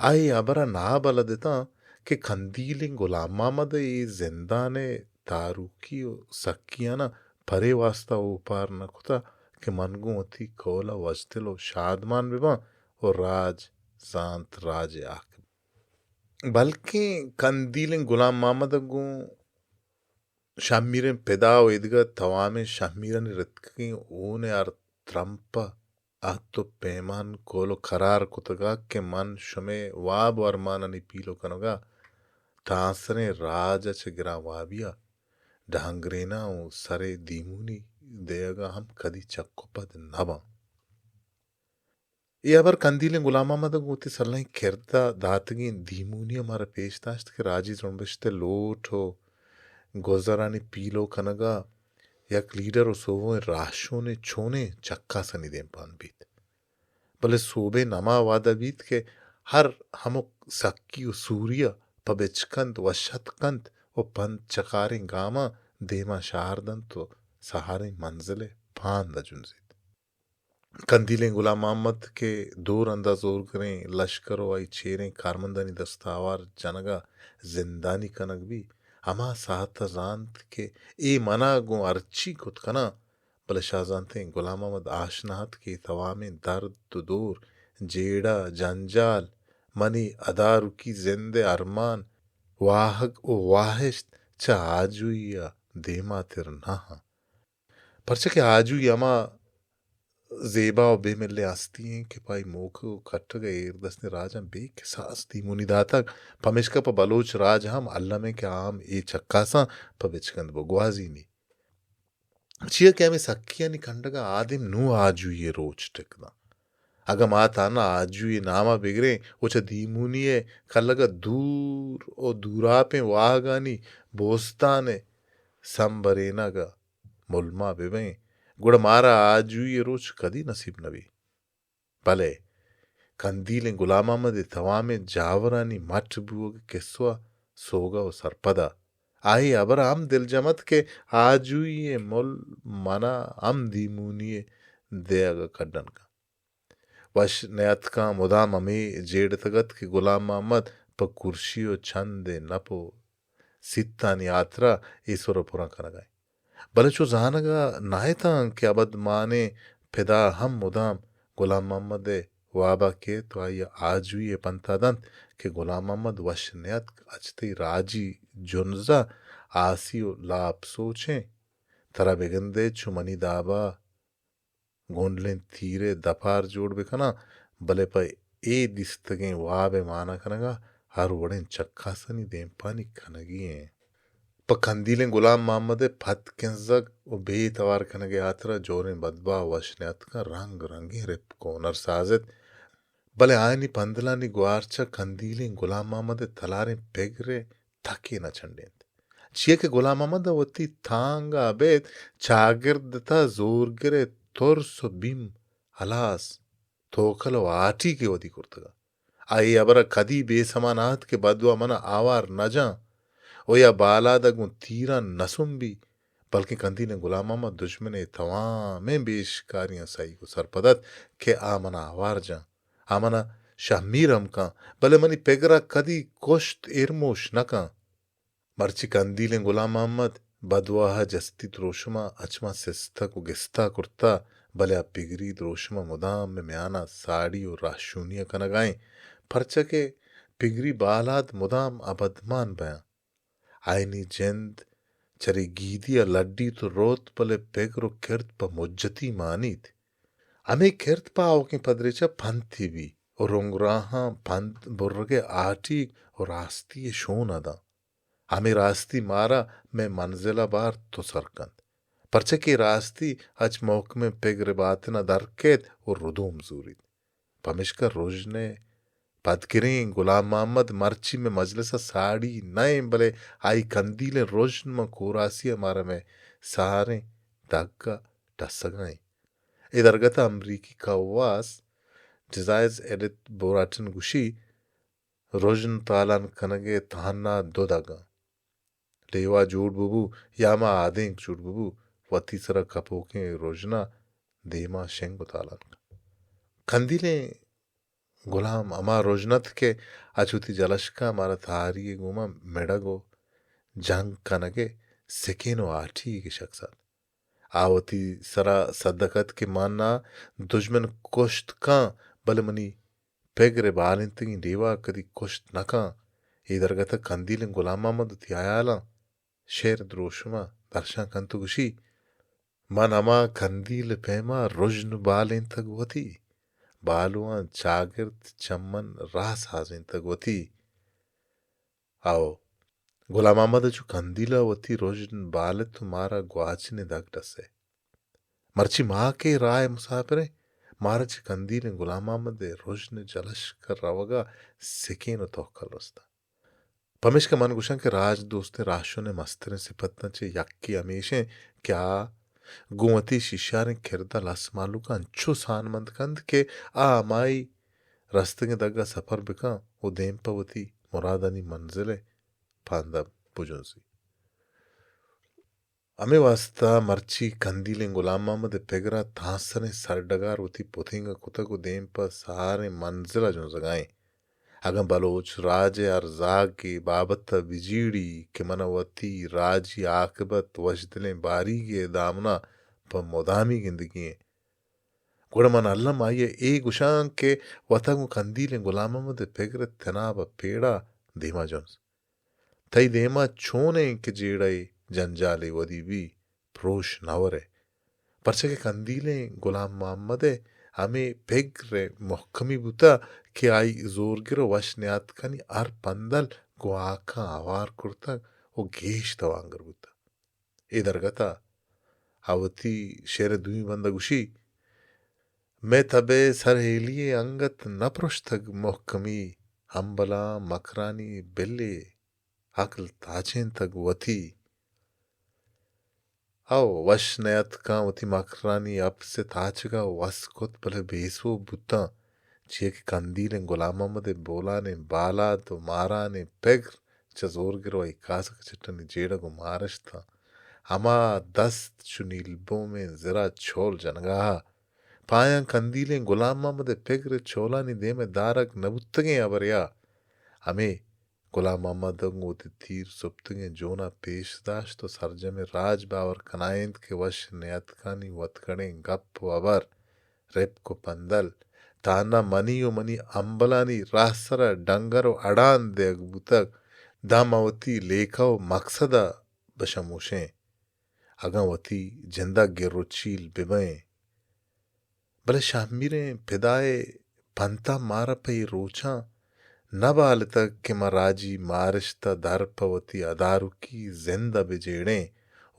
آئی ہبر ءَ نابلد اتاں کہ کندیلیں گلام محمد ءَ اے زندان ءِ تاروکی ءُ سکیاناں پرے واستا اوپار نہ کتہ کہ من گوں وتی کول ءَ وشدل ءُ شادمان بہ باں ءُ راج زانت راج ءِ حاکم۔ بلکیں کندیلیں گلام محمد ءَ گوں شہمیریں پدا ءُ ایدگہ توامیں شہمیرانی رتکگیں ہون ءِ ہر ترمپ ءَ عہد ءُ پیمان کول ءُ کرار کتگ ات کہ من شمئے واب ءُ ارمانانی پیلو کنگ ءَ تانسریں راج ءَ چہ گران وابی ءَ ڈہنگریناں ءُ سرے دیمونی دیگ ءَ ہم کدی چک ءُ پد نہ باں۔ اے ہبر کندیلیں گلام محمد ءَ گوں وتی سلائیں کرد ءَ داتگیں دیمونی ءَ مارا پیش داشت کہ راجی زرمبشت ءِ لوٹ ءُ گزرانی پیلو کنگ ءَ یک لیڈر ءُ سوبمندیں راہشونے چونیں چکاسانی دیمپان بیت۔ بلے سوبین ہما وہد ءَ بیت کہ ہر ہمک سکی ءُ سوری ءَ پہ بچکند وش اتک کنت ءُ پنت چکاریں گاماں دیما شہار دنت ءُ سہاریں منزل ءِ پاند ءَ جنزیت۔ کندیلیں گلام محمد کہ دو رندا زورگریں لشکر ءُ آئی چیریں کارمندانی دست ءَ آوار جنگ ءَ زندانی کنگ بی، ہما ساعت ءَ زانت کہ اے منا گوں ہرچی کت کناں، بلے شاہزانتیں گلام محمد آشنا ات کہ اے توامیں درد ءُ دور، جیڑہ، جنجال، منی ادارکی زند ءِ ارمان، واہگ ءُ واہشت چہ آجوئی ءَ دیماتر نہ آں۔ پرچا کہ آجوئی ہما زیبا ءُ بے ملیں ہستی ایں کہ پہ آئی موکگ ءُ کٹگ ءَ ایردستیں راجاں بے کساس دیمونی داتگ، پمیشکا پہ بلوچ راج ہم الم ایں کہ آ ہم اے چکاساں پہ بچکند بگوازینی۔ چیا کہ ہمے سکیانی کنڈگ ءَ آدیم نوں آجوئی ءِ روچ ٹک داں۔ اگاں ما تہنا آجوئی ءِ نام ءَ بگریں ءُ چہ دیمونی ءِ کلگ ءَ دور ءُ دوراپیں واہگانی بوستان ءِ سمبرینگ ءَ ملما بہ بئیں، گڑا مارا آجوئی ءِ روچ کدی نصیب نہ بی۔ بلے کندیلیں گلام محمد ءِ توامیں جاورانی مٹ بوگ ءِ کسہ ءَ سوگہ ءُ سرپد ءَ آئی ہبر ءَ ہم دلجم ات کہ آجوئی ءِ مل منا ہم دیمونی ءِ دیگ ءَ کڈن کنت۔ وش نیاتکاں مدام ہمے جیڑتگ ات کہ گلام محمد پہ کرشی ءُ چندے نپ ءُ سیتانی ہاترا اے سر ءَ پراں کنگ ءَ انت۔ بلے چو زانگ ءَ نہ اتاں کہ ابدمانیں پدا ہم مدام گلام محمد ءِ واب ءَ کیت ءُ آئی ءَ آجوئی ءِ پنت ءَ دنت کہ گلام محمد وش نیاتک، اچ تئی راجی جنز ءَ آسی ءُ لاپ سوچیں، ترا بگندئے چو منی داب ءَ گونڈلیں تیر ءِ دپار جوڑ بکناں، بلے پہ اے دیستگیں واب ءِ مانا کنگ ءَ ہر وڑیں چکاسانی دیمپانی کنگی ایں۔ پہ کندیلیں گلام محمد ءِ پد کنزگ ءُ بے توار کنگ ءِ ہاترا جوریں بدباہ ءُ وش نیاتکاں رنگ رنگیں رپک ءُ ہنر ساز ات، بلے آیانی پندلانی گوارچ ءَ کندیلیں گلام محمد ءِ تلاریں پگر ءِ تکے نہ چنڈینت۔ چیا کہ گلام محمد ءَ وتی تانگ ءَ ابید چاگرد ءِ تہ ءَ زورگر ءِ ترس ءُ بیم ہلاس، توکل ءُ ہاٹیگ ءَ ودی کرتگ ات۔ آ اے ہبر ءَ کدی بے سما نہ ات کہ بدواہ من ءَ آوار نہ جاں ءُ یا بالاد ءَ گوں تیراں نہ سمبی، بلکیں کندیلیں گلام محمد دژمن ءِ توامیں بیشکاریاں سہیگ ءُ سرپد ات کہ آ من ءَ آوار جاں، آ من ءَ شہمیر ہم کاں، بلے منی پگر ءَ کدی کشت ایرموش نہ کاں۔ مرچی کندیلیں گلام محمد بدواہ ءَ جستی دروشم ءَ اچ ما سستگ ءُ گستا کرتہ، بلے آ پگری دروشم ءَ مدام مئے میان ءَ ساڑی ءُ راہشونی ءَ کنگ ءَ ایں، پرچا کہ پگری بالاد مدام ابدمان بیاں۔ آیانی جند چرے گیدی ءَ لڈیت ءُ روت، بلے پگر ءُ کرد پہ مجتی مانیت۔ ہمے کرد پہ آؤکیں پدریچ ءَ پنتے بی ءُ رنگراہاں پند برگ ءِ ہاٹیگ ءُ راستی ءِ شون ءَ داں۔ ہمے راستی مارا مئے منزل ءَ بارت ءُ سر کنت، پرچا کہ راستی اچ محکمیں پگر ءِ باتن ءَ در کیت ءُ ردوم زوریت۔ پمیشکا رژن ءِ پدگریں گلام محمد مرچی مئے مجلس ءَ ساڑی نہ ایں، بلے آئی کندیلیں رژن ماں کوراسی ءَ مارا مئے ساریں دگ ءَ ٹسگ ءَ ایں۔ اے درگت ءَ امریکی کواس ڈیزائرز ایڈتھ بورٹن گوشی، رژن تالان کنگ ءِ تہنا دو دگ اَنت۔ لیوا جوڑ ببو یا ہما آدینک جوڑ ببو، وتی سرا کپوکیں رژن ءَ دیما شنگ ءُ تالان کن۔ کندیلیں گلام ہما رژن اَت کہ اچ وتی جلشکاں مارا تہاری ءِ گوما مڑگ ءُ جنگ کنگ ءِ سکین ءُ ہاٹیگ ءِ شکس اَت۔ آ وتی سرا سدک اَت کہ من ءَ دژمن کشت کاں، بلے منی پگر ءِ بالینتگیں ڈیوا کدی کشت نہ کاں۔ اے درگت ءَ کندیلیں گلام محمد وتی ہیالاں شعر ءِ دروشم ءَ درشان کنت ءُ گوشی، من ہما کندیل ءِ پیما رژن بالینتگ وتی، بالواں چاگرد چمن راہ سازینتگ وتی۔ او گلام محمد ءَ چو کندیل ءَ وتی رژن بالت ءُ مارا گواچنیں دگ ڈسے۔ مرچی ما کہ راہ ءِ مساپر ایں، مارا چہ کندیلیں گلام محمد ءِ رژن ءِ جلشک ءَ روگ ءَ سکین ءُ توکل رستہ۔ پمیشکا من گوشاں کہ راج دوستیں راہشون ءِ مستریں سپتاں چہ یکے ہمیش انت کہ آ گوں وتی شیشاریں کرد ءَ لس مہلوک ءَ انچو سانمند کنت کہ آ ہمائی رستگیں دگ ءَ سپر بکن ءُ دیم پہ وتی مرادانی منزل ءِ پاندا بجنزی۔ ہمے واستا مرچی کندیلیں گلام محمد ءِ پگر ءَ تانسریں سرڈگار وتی پتینگ ءَ کتگ ءُ دیم پہ ساریں منزل ءَ جنزگ ءَ انت۔ اگاں بلوچ راج ءِ ارزاگے بابت ءَ بجیڑی کہ من ءَ وتی راجی آکبت وشدلیں باریگے ءِ دامن ءَ پہ مدامی گندگی انت، گڑا من الم آئی ءَ اے گوشاں کہ وت ءَ گوں کندیلیں گلام محمد ءِ پگر ءِ تناب ءَ پیڑا دیما جنز۔ تئی دیما چونیں کہ جیڑہ ءِ جنجالے ودی بی، پروش نہ ورئے۔ پرچا کہ کندیلیں گلام محمد ءِ ہمے پگر ءِ مہکمی بوتہ کہ آئی زورگر ءُ وش نیاتکانی ہر پندل گوں ہاکاں ہوار کرتگ ءُ گیش توانگر بوتہ۔ اے درگت ءَ آ وتی شعر ءِ دومی بند ءَ گوشی، مئے تب ءِ سرہیلی ءَ انگت نہ پرشتگ مہکمی، ہمبلاں مکرانی بلے عقل تاچینتگ وتی۔ او وش نیاتکاں وتی مکرانی اپس ءِ تاچگ ءَ وس کت، بلے بے سوب بوتاں، چیا کہ کندیلیں گلام محمد ءِ بولانیں بالاد ءُ مارانیں پگر چہ زورگر ءُ آئی کاسگ چٹانی جیڑگ ءُ مارشتاں۔ ہما دست چو نیلبومیں زر ءَ چول جنگا ات۔ پہ آیاں کندیلیں گلام محمد ءِ پگر ءِ چولانی دیم ءَ دارگ نہ بوتگیں ہبرے ءَ ہمے گلام محمد ءَ گوں وتی تیر سپتگیں جون ءَ پیش داشت ءُ سرجمیں راج باور کنائینت کہ وش نیاتکانی وتگڑیں گپ ءُ ہبر، رپک ءُ پندل، تہنا منی ءُ منی ہمبلانی راہسر ءَ ڈنگر ءُ اڑاند دیگ بوتگ، داں من وتی لیکہ ءُ مکسد ءَ بشموشیں، اگاں وتی جند ءَ گر ءُ چیل ببئیں۔ بلے شہمیریں پدا ءِ پنتاں مارا پہ اے روچاں نہ بالتگ کہ ما راجی مارشت ءَ در پہ وتی ادارکی زند ءَ بہ جیڑیں،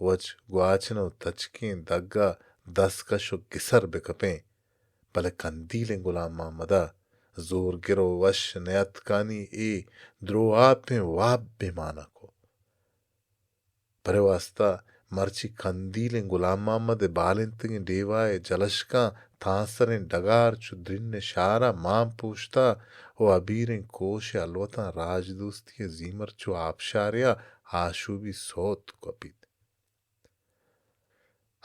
وچ گواچن ءُ تچکیں دگ ءَ دستکش ءُ گسر بہ کپیں۔ بلے کندیلیں گلام محمد ءَ زورگر ءُ وش نیاتکانی اے دروآپیں واب بے مانا کت۔ پرے واستا مرچی کندیلیں گلام محمد ءِ بالینتگیں ڈیوا ءِ جلشکاں تانسریں ڈگار چو درین ءِ شار ءَ مان پوشتا ءُ ابیریں کوش ءِ الوتاں راجدوستی ءِ زیمر چو آپشارے ءَ آشوبی سوت کپیت۔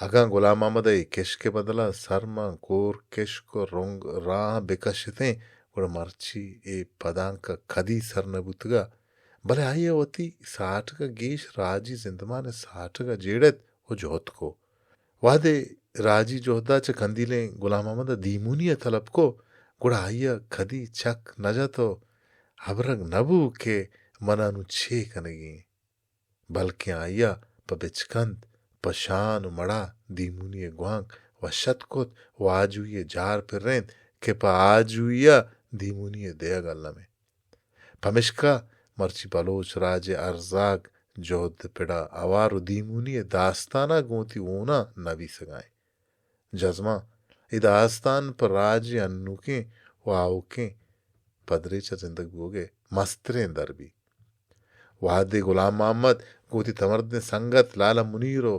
اگاں گلام محمد ءَ اے کشک ءِ بدل ءَ سر ماں کور کشک ءُ رنگ راہ بکشتیں، گڑا مرچی اے پدانک ءَ کدی سر نہ بوتگ ءَ، بلے آئی ءَ وتی ساٹگ ءَ گیش راجی زندمان ءِ ساٹگ ءَ جیڑت ءُ جہد کو۔ وہدے راجی جہد ءَ چہ کندیلیں گلام محمد ءَ دیمونی ءَ طلب کو، گڑا آئی ءَ کدی چک نہ جت ءُ ہبرگ نہ بو کہ من ءَ نوں چے کنگی انت۔ بلکیں آئی ءَ پہ بچکند، پہ شان ءُ مڑا دیمونی ءِ گوانک وش اتک کت ءُ آجوئی ءِ جار پرینت کہ پہ آجوئی ءَ دیمونی ءِ دیگ الم انت۔ پمشکا مرچی بلوچ راج ءِ ارزاگ جہد ءِ پڑ ءَ ہوار ءُ دیمونی ءِ داستان ءَ گوں وتی ہوناں نبیسگ ءَ انت۔ جزماں اے داستان پہ راج ءِ انوکیں ءُ آؤکیں پدریچ ءَ زندگ بوگ ءِ مستریں در بیت۔ وہدے گلام محمد گوں وتی تمردیں سنگت لالا منیر ءُ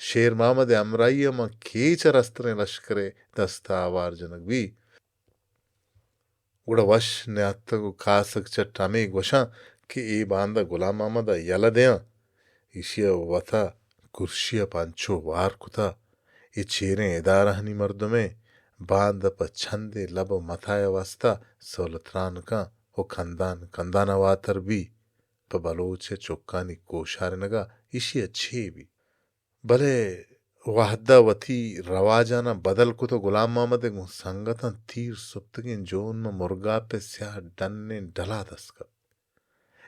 شیر محمد ءِ ہمراہی ءَ ماں کیچ ءَ رستریں لشکر ءِ دست ءَ آوار جنگ بیت، گڑا وش نیاتک ءُ کاسگ چٹ ہمے گوشاں کہ اے باندا گلام محمد ءَ یلہ دیاں، ایشی ءَ وت ءَ کرشی ءَ پہ انچو وار کتہ، اے چیریں ادارہانی مردمے باندا پہ چندے لب ءُ متاہ ءِ واستا سہولت رانکاں ءُ کندان کندان ءَ واتر بی، پہ بلوچ ءِ چکانی کوشارینگ ءَ ایشی ءَ چے بی؟ بلے وہد ءَ وتی رواجاناں بدل کت ءُ گلام محمد ءِ گوں سنگتاں تیر سپتگیں جون ماں مرگاپ ءِ سیاہ ڈنیں ڈل ءَ دست کپت۔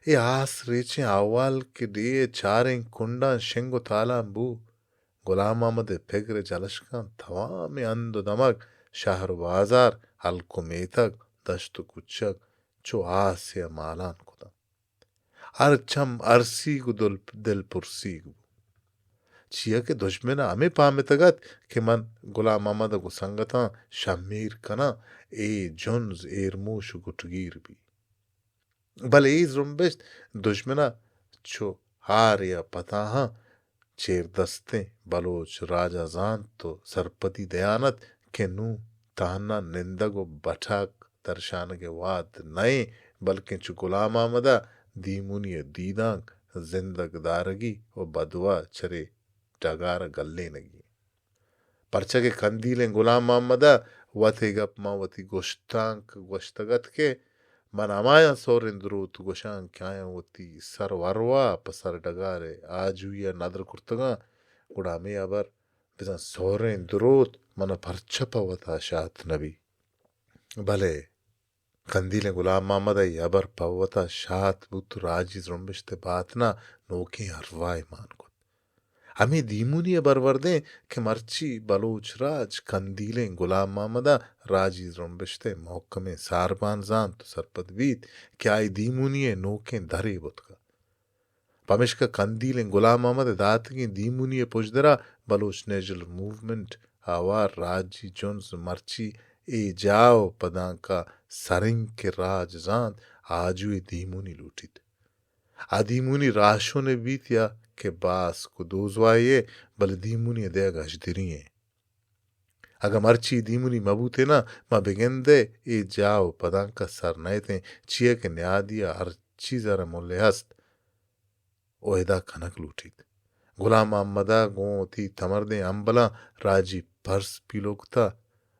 اے آس ریچیں احوال کہ ڈیھ ءِ چاریں کنڈاں شنگ ءُ تالان بو، گلام محمد ءِ پگر ءِ جلشکاں توامیں ہند ءُ دمگ، شہر ءُ بازار، ہلک ءُ میتگ، دشت ءُ کوچگ چو آسے ءَ مالان کتاں۔ ہر چم ارسیگ ءُ دل، دل پرسیگ بو۔ چیا کہ دژمن ءَ ہمے پہمتگ ات کہ من گلام محمد ءَ گوں سنگتاں شمیر کناں، اے جنز ایرموش ءُ گٹگیر بی۔ بلے اے زرمبشت دژمن ءَ چو ہارے ءَ پتاہاں چیردستیں بلوچ راج ءَ زانت ءُ سرپدی دیان ات کہ نوں تہنا نندگ ءُ بٹاک درشانگ ءِ وہد نہ ایں، بلکیں چو گلام محمد ءَ دیمونی ءِ دیدانک، زندگ دارگی ءُ بدواہ چرے ڈگار ءَ گلینگی۔ پرچا کہ کندیلیں گلام محمد ءَ وت اے گپ ماں وتی گوشتانک گوشتگ ات کہ من ہمایاں سوریں دروت گوشاں کہ آیاں وتی سر ءُ ارواہ پہ سر ڈگار ءِ آجوئی ءَ ندر کرتگاں، گڑا ہمے ہبر بزاں سوریں دروت من ءَ پرچا پہ وتا شات نہ بی؟ بلے کندیلیں گلام محمد ءَ اے ہبر پہ وتا شات بوت ءُ راجی زرمبشت ءِ باتن ءَ نوکیں ارواہے مان کت۔ ہمے دیمونی ءِ برورد ایں کہ مرچی بلوچ راج کندیلیں گلام محمد ءَ راجی زرمبشت ءِ مھکمیں ساربان زانت ءُ سرپد بیت کہ آئی دیمونی ءِ نوکیں درے بوتگ۔ پمیشکا کندیلیں گلام محمد ءِ داتگیں دیمونی ءِ پژدر ءَ بلوچ نیشنل موومنٹ ءَ ہوار راجی جنز مرچی اے جاہ ءُ پدانک ءَ سرینک ءِ راج زانت آجوئی دیمونی لوٹیت۔ آ دیمونی راہشونے بیت یا کہ باسک ءُ دوزواہے، بلے دیمونی ءِ دئیگ ہژدری ایں۔ اگاں مرچی دیمونی مہ بوتیناں، ما بگندئے اے جاہ ءُ پدانک ءَ سر نئیتیں، چیا کہ نیادی ءَ ہر چیز ءَ را ملے ہست ءُ ادا کنگ لوٹیت۔ گلام محمد ءَ گوں وتی تمردیں ہمبلاں راجی پرز پیلو کتہ،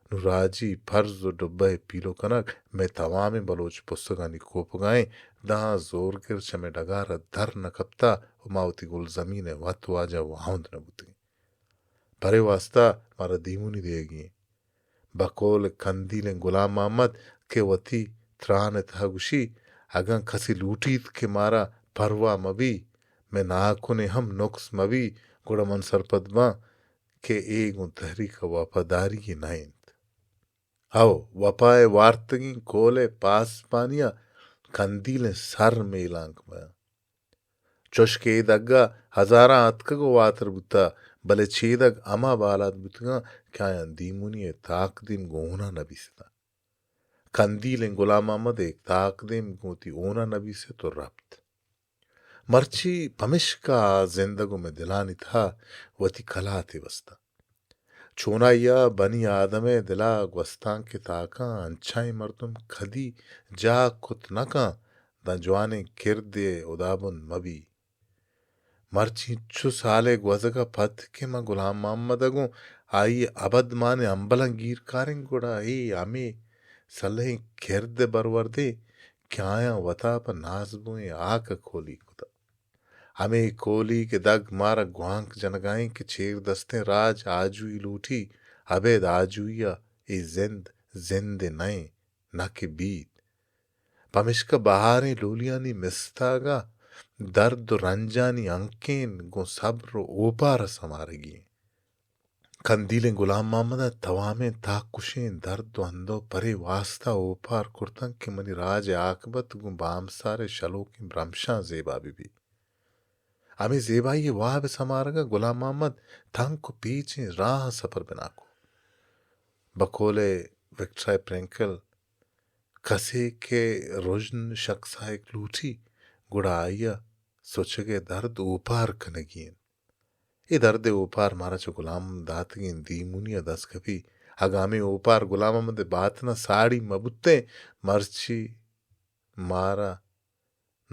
نوں راجی پرز ءُ ڈبہ ءِ پیلو کنگ مئے توامیں بلوچ پسگانی کوپگا ایں۔ داں زورگر چہ مئے ڈگار ءَ در نہ کپتہ ءُ ما وتی گلزمین ءِ وت واجہ واہند نہ بوتگیں۔ پرے واستا مارا دیمونی دیگی ایں۔ بقول کندیلیں گلام محمد کہ وتی تران ءِ تہا گوشی، اگاں کسے لوٹیت کہ مارا پرواہ مہ بی، مئے ناکنے ہم نقص مہ بی، گڑا من سرپد باں کہ اے گوں تحریک ءِ وفاداری یے نہ انت۔ ہو، وپا ءِ وارتگیں کول ءِ پاسپانی ءَ کندیلیں سر میلانک بیاں۔ چوش کہ اے دگ ءَ ہزاراں اتکگ ءُ واتر بوتہ، بلے چیدگ ہما بالاد بوتگاں کہ آیاں دیمونی ءِ تاکدیم گوں ہونا نبیستہ۔ کندیلیں گلام محمد ءِ تاکدیم گوں وتی ہونا نبیست ءُ رپت۔ مرچی پمشکا آ زندگ ءُ مئے دلانی تہا وتی کلاتے بستہ۔ چونائی ءَ بنی آدم ءِ دل ءَ گوستانک ءِ تاکاں انچائیں مردم کدی جاہ کت نہ کن، داں جوانیں کردے ءِ ہدابند مہ بی۔ مرچی انچو سالے گوزگ ءَ پد کہ ما گلام محمد ءَ گوں آئی ءِ ابدمانیں ہمبلاں گیر کاریں، گڑا اے ہمے سلہیں کرد ءِ برورد ایں کہ آیاں وتا پہ نازبوئیں ہاک ءَ کولی کتہ۔ ہمے کولی کہ دگ مارا گوانک جنگا ایں کہ چیر دستیں راج آجوئی لوٹی، ابید آجوئی ءَ اے زند زندے نہ ایں، نہ کہ بیت۔ پمشکا بہاریں لولیانی مستاگ ءَ درد ءُ رنجانی ہنکین گوں صبر ءُ اوپار ءَ سمارگی ایں۔ کندیلیں گلام محمد ءَ توامیں تاککشیں درد ءُ اندوہ پرے واستا اوپار کرتنت کہ منی راج ءِ آکبت گوں بامسار ءِ شلوکیں برمشاں زیبا بہ بیت۔ ہمے زیبائی ءِ واب ءِ سمارگ ءَ گلام محمد تنک ءُ پیچیں راہاں سپر بنا کت۔ بقول وکٹرائے پرینکل، کسے کہ رژن شخص ءَ یک لوٹی، گڑا آئی ءَ سچگ ءِ درد اوپار کنگی انت۔ اے درد ءِ اوپار مارا چہ گلام داتگیں دیمونی ءَ دست کپی۔ اگاں ہمے اوپار گلام محمد ءِ باتن ءَ ساڑی مہ بوتیں، مرچی مارا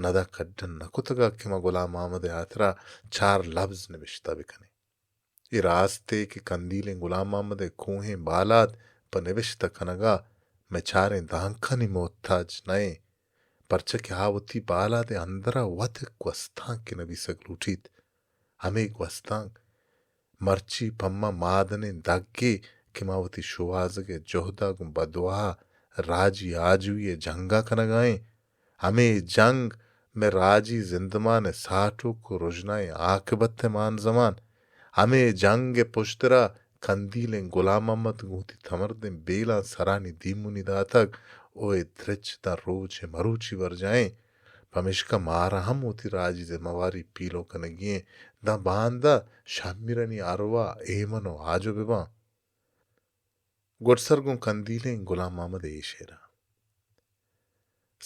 ندا کڈن نہ کتگ ات کہ ما گلام محمد ءِ ہاترا چار لبز نبشتہ بکنیں۔ اے راستے کہ کندیلیں گلام محمد ءِ کوہیں بالاد پہ نبشتہ کنگا مئے چاریں دانکانی محتاج نہ ایں، پرچا کہ آ وتی بالاد ءِ اندرا وت گوستانکے نبیسگ لوٹیت۔ ہمے گوستانک مرچی پہ ما مادنیں دگے کہ ما وتی شوہازگ ءِ جہد ءَ گوں بدواہ راجی آجوئی ءِ جنگ ءَ کنگ ءَ ایں۔ ہمے جنگ مئے راجی زندمان ءِ ساٹوک ءُ رژنائیں آکبت ءِ مانزمان۔ ہمے جنگ ءِ پشدر ءَ کندیلیں گلام محمد گوں وتی تمردیں بیلاں سرانی دیمونی داتگ ءُ اے درچ داں روچ ءِ مروچی برجاہ ایں۔ پمیشکا مارا ہم وتی راجی ذمہ واری پیلو کنگی ایں، داں باندا شہمیرانی ارواہ ایمن و آجو بباں۔ گڈسر گوں کندیلیں گلام محمد ءِ اے شعراں: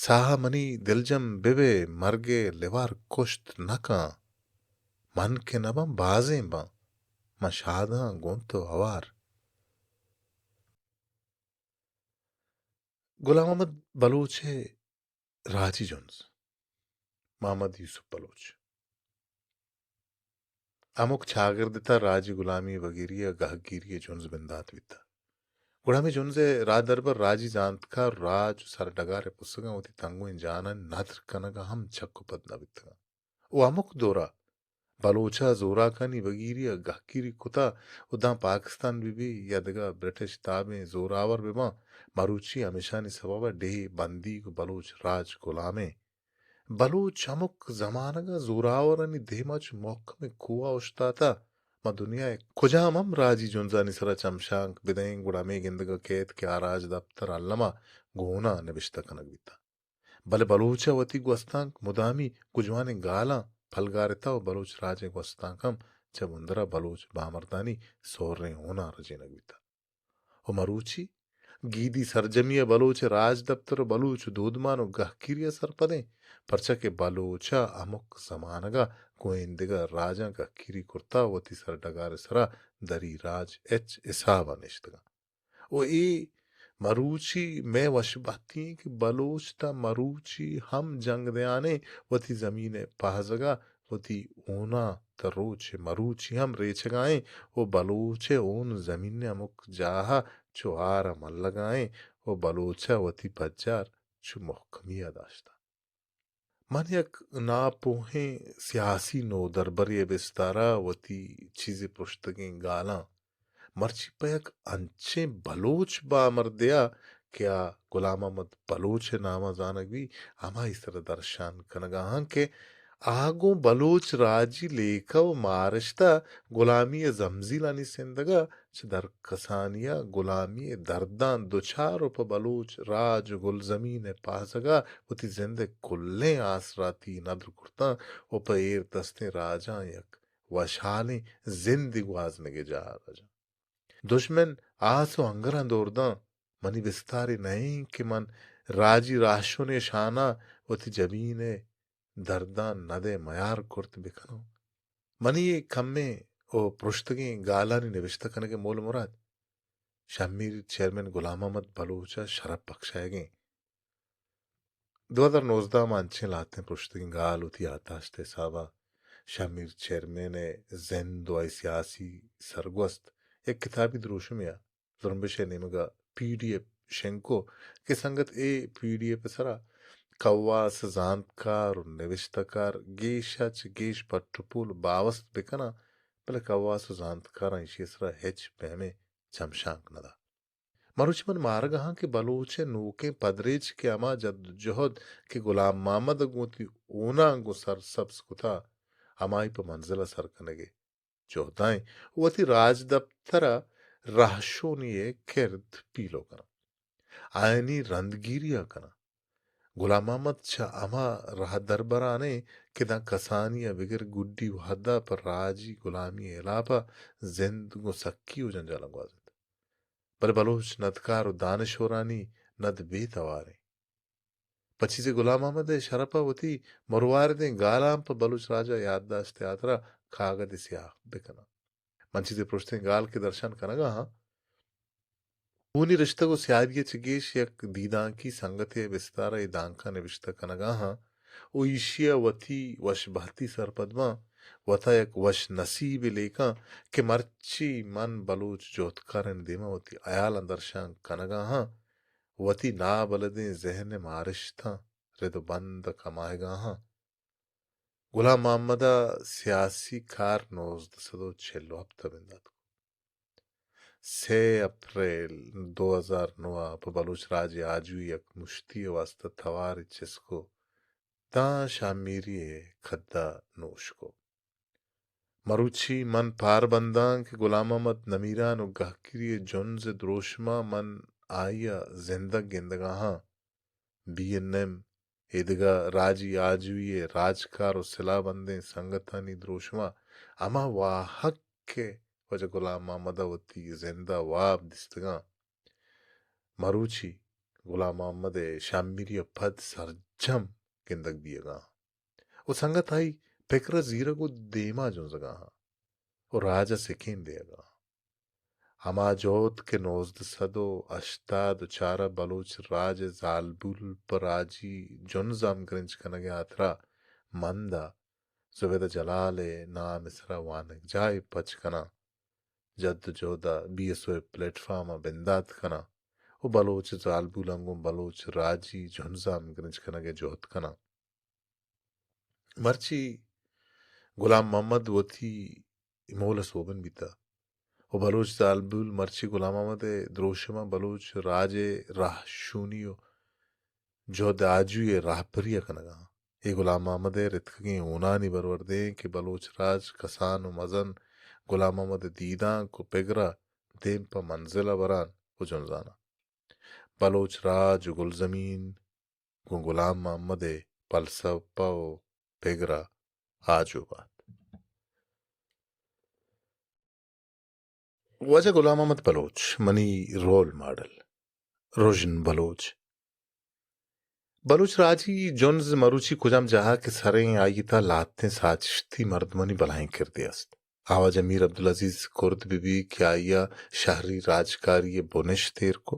ساہ منی دلجم ببے، مرگ ءِ لیوار کشت نہ کن، من کہ نہ باں بازیں باں، من شاداں گوں تو ہوار۔ گلام محمد بلوچ ءِ راجی جنز، محمد یوسف بلوچ۔ ہمک چاگرد ءِ تہا راجی گلامی، وگیری ءُ گہگیری ءِ جنز بندات بیتہ۔ گڑا ہمے جنز ءِ راہدربر راجی زانتکار، راج ءُ سرڈگار ءِ پسگاں وتی تنگویں جانانی ندر کنگ ءَ ہم چک ءُ پد نہ بیتگاں۔ ءُ ہمک دور ءَ بلوچ ءَ زوراکانی، وگیری ءُ گہگیری کتہ ءُ داں پاکستان بہ بی یا دگہ برٹش تابیں زوراور بہ باں، مروچی ہمیشانی سبب ءَ ڈیھ بندیگ ءُ بلوچ راج گلامیں۔ بلوچ ہمک زمانگ ءَ زوراورانی دیم ءَ چو مھکمیں کوہ ءَ اوشتاتہ۔ ما دنیا ءِ کجام ہم راجی جنزانی سرا چمشانک بدئیں، گڑا ہمے گندگ ءَ کئیت کہ آ راجدپتر الم ءَ گوں ہون ءَ نبشتہ کنگ بیتہ۔ بلے بلوچ ءَ وتی گوستانک مدامی گوں جوانیں گالاں پلگارتہ ءُ بلوچ راج ءِ گوستانک ہم چہ بندر ءَ بلوچ بامردانی سہریں ہوناں رجینگ بیتہ۔ ءُ مروچی گیدی سرجمی ءَ بلوچ ءِ راجدپتر ءُ بلوچ دودمان ءُ گہکیری ءَ سرپد ایں، پرچا کہ بلوچ ءَ ہمک زمانگ ءَ گوں ایندگہ راجاں گہکیری کرتہ ءُ وتی سرڈگار ءِ سرا دری راج ہچ حساب ءَ نیشتگاں۔ ءُ اے مروچی مئے وشبہتی ایں کہ بلوچ تاں مروچی ہم جنگ دیان ایں وتی زمین ءِ پہزگ ءَ، وتی ہوناں تاں روچ ءِ مروچی ہم ریچگ ءَ ایں ءُ بلوچ ءِ ہون زمین ءِ ہمک جاہ ءَ چو ہار ءَ ملگ ءَ ایں ءُ بلوچ ءَ وتی پجار چو مھکمی ءَ داشتہ۔ من یک ناپوہیں سیاسی نودربرے ءِ بستار ءَ وتی چیزے پرشتگیں گالاں مرچی پہ یک انچیں بلوچ بامردے ءَ کہ آ گلام محمد بلوچ ءِ نام ءَ زانگ بیت، ہمائی سرا درشان کنگ ءَ آں کہ آ گوں بلوچ راجی لیکہ ءُ مارشت ءَ گلامی ءِ زمزیلانی سندگ ءَ چہ درکسانی ءَ گلامی ءِ درداں دچار ءُ پہ بلوچ راج ءُ گلزمین ءِ پہزگ ءَ وتی زند ءِ کلیں آسراتی ندر کرتاں ءُ پہ ایر دستیں راجاں یک وشحالیں زندے گوازینگ ءِ جہد ءَ جاں۔ دژمن آس ءُ انگراں دور داں، منی بستارے نہ ایں کہ من راجی راہشونے ءِ شان ءَ وتی جبین ءِ درداں ندئے میار کرت بہ کناں۔ منی اے کمیں ءُ پرشتگیں گالانی نبشتہ کنگ ءِ مول ءُ مراد شھمیر چیئرمین گلام محمد بلوچ ءَ شرپ بکشائیگ ایں۔ دو ہزار نوزدہ ءَ ما انچیں لھتیں پرشتگیں گال وتی یادداشت ءِ حساب ءَ شھمیر چیئرمین ءِ زند ءُ آئی سیاسی سرگوست یک کتابی دروشمے ءَ زرمبش ءِ نیمگ ءَ پی ڈی ایف شنگ کت کہ سنگت اے پی ڈی ایف ءِ سرا کواس زانتکار ءُ نبشتہ کار گیش ءَ چہ گیش پٹ ءُ پول باوست بہ کناں، بلے کواس ءُ زانتکاراں ایشی ءِ سرا ہچ پیمیں چمشانک نہ دات۔ مروچی من مارگ ءَ آں کہ بلوچ ءِ نوکیں پدریچ کہ ہما جدوجہد کہ گلام محمد ءَ گوں وتی ہوناں گوں سرسبز کتہ، ہمائی پہ منزل ءَ سر کنگ ءِ جہد ءَ ایں، وتی راجدپتر ءَ رہشونی ءِ کرد پیلو کناں، آیانی رندگیری ءَ کناں۔ گلام محمد چہ ہما راہدربران ایں کہ داں کسانی ءَ بگر گڈی وھد ءَ پہ راجی گلامی ءِ ہلاپ ءَ زند گوں سکی ءُ جنجالاں گوازینت۔ بلے بلوچ ندکار ءُ دانشورانی ند بے توار ایں۔ پہ چیزے گلام محمد ءِ شرپ ءَ وتی مرواردیں گالاں پہ بلوچ راج ءِ یادداشت ءِ ہاترا کاگدے سیاہ بہ کناں۔ من چیزے پرشتیں گال کہ درشان کنگ ءَ آں، خونی رشتگ ءُ سیادی ءَ چہ گیش یک دیدانکی سنگتے ءِ بستار ءَ اے دانکاں نبشتہ کنگ ءَ آں ءُ ایشی ءَ وتی وش بہتی سرپد باں، وت ءَ یک وش نصیبے لیکاں کہ مرچی من بلوچ جہدکارانی دیم ءَ وتی ہیالاں درشان کنگ ءَ آں، وتی نابلدیں ذہن ءِ مارشتاں رد ءُ بند ءَ کمائگ ءَ آں۔ گلام محمد ءَ سیاسی کار نوزدہ سد ءُ چل ءُ ہپت ءَ بندات کت۔ سے اپریل دو ہزار نو ءَ پہ بلوچ راج ءِ آجوئی ءِ یک مشتی ءِ واستہ توارے چست کت، داں شھمیری ءِ کد ءَ نوش کت۔ مروچی من پار بنداں کہ گلام محمد نمیران ءُ گہکیری ءِ جنز ءِ دروشم ءَ من آئی ءَ زندگ گندگ ءَ آں۔ بی این ایم، ایدگہ راجی آجوئی ءِ راجکار ءُ سلاہ بندیں سنگتانی دروشم ءَ ہما واہگ کہ واجہ غلام محمد ءَ وتی زند ءَ واب دیستگاں، مروچی غلام محمد ءِ شہمیری ءَ پد سرجم گندگ بیئگاں ءُ سنگت آئی پکر ءَ زیرگ ءُ دیما جنزگاں ءُ راج ءَ سکین دیگاں۔ ہما جہد کہ نوزدہ سد ءُ ہشتاد ءُ چار ءَ بلوچ راج ءِ زالبول پہ راجی جنز ءَ ہمگرنچ کنگ ءِ ہاترا من داں زبیدہ جلال ءِ نام ءِ سرا وانگجاہے پچ کناں، جد ءُ جہد ءَ بی ایس او ءِ پلیٹ فارم ءَ بندات کناں ءُ بلوچ زالبولاں گوں بلوچ راجی جنز ءَ ہمگرنچ کنگ ءِ جہد کناں۔ مرچی غلام محمد وتی مول ءَ سوبن بیتہ ءُ بلوچ زالبول مرچی غلام محمد ءِ دروشم ءَ بلوچ راج ءِ راہشونی ءُ جہد آجوئی ءِ راہبری ءَ کنگ ءَ اَنت۔ اے غلام محمد ءِ رتکگیں ہونانی برورد ایں کہ بلوچ راج کسان ءُ مزن غلام محمد ءِ دیدانک ءُ پگر ءَ دیم پہ منزل ءَ بران ءُ جنزان ءَ۔ بلوچ راج ءُ گلزمین گوں غلام محمد ءِ پلسپہ ءُ پگر ءَ آجو بات۔ واجہ غلام محمد بلوچ، منی رول ماڈل۔ رژن بلوچ۔ بلوچ راجی جنز مروچی کجام جاہ ءَ کہ سریں آئی ءِ تہا لہتیں ساچشتی مردمانی بلاہیں کردے است۔ آ واجہ میر عبدالعزیز کرد بہ بی کہ آئی ءَ شہری راجکاری ءِ بنشت ایر کو۔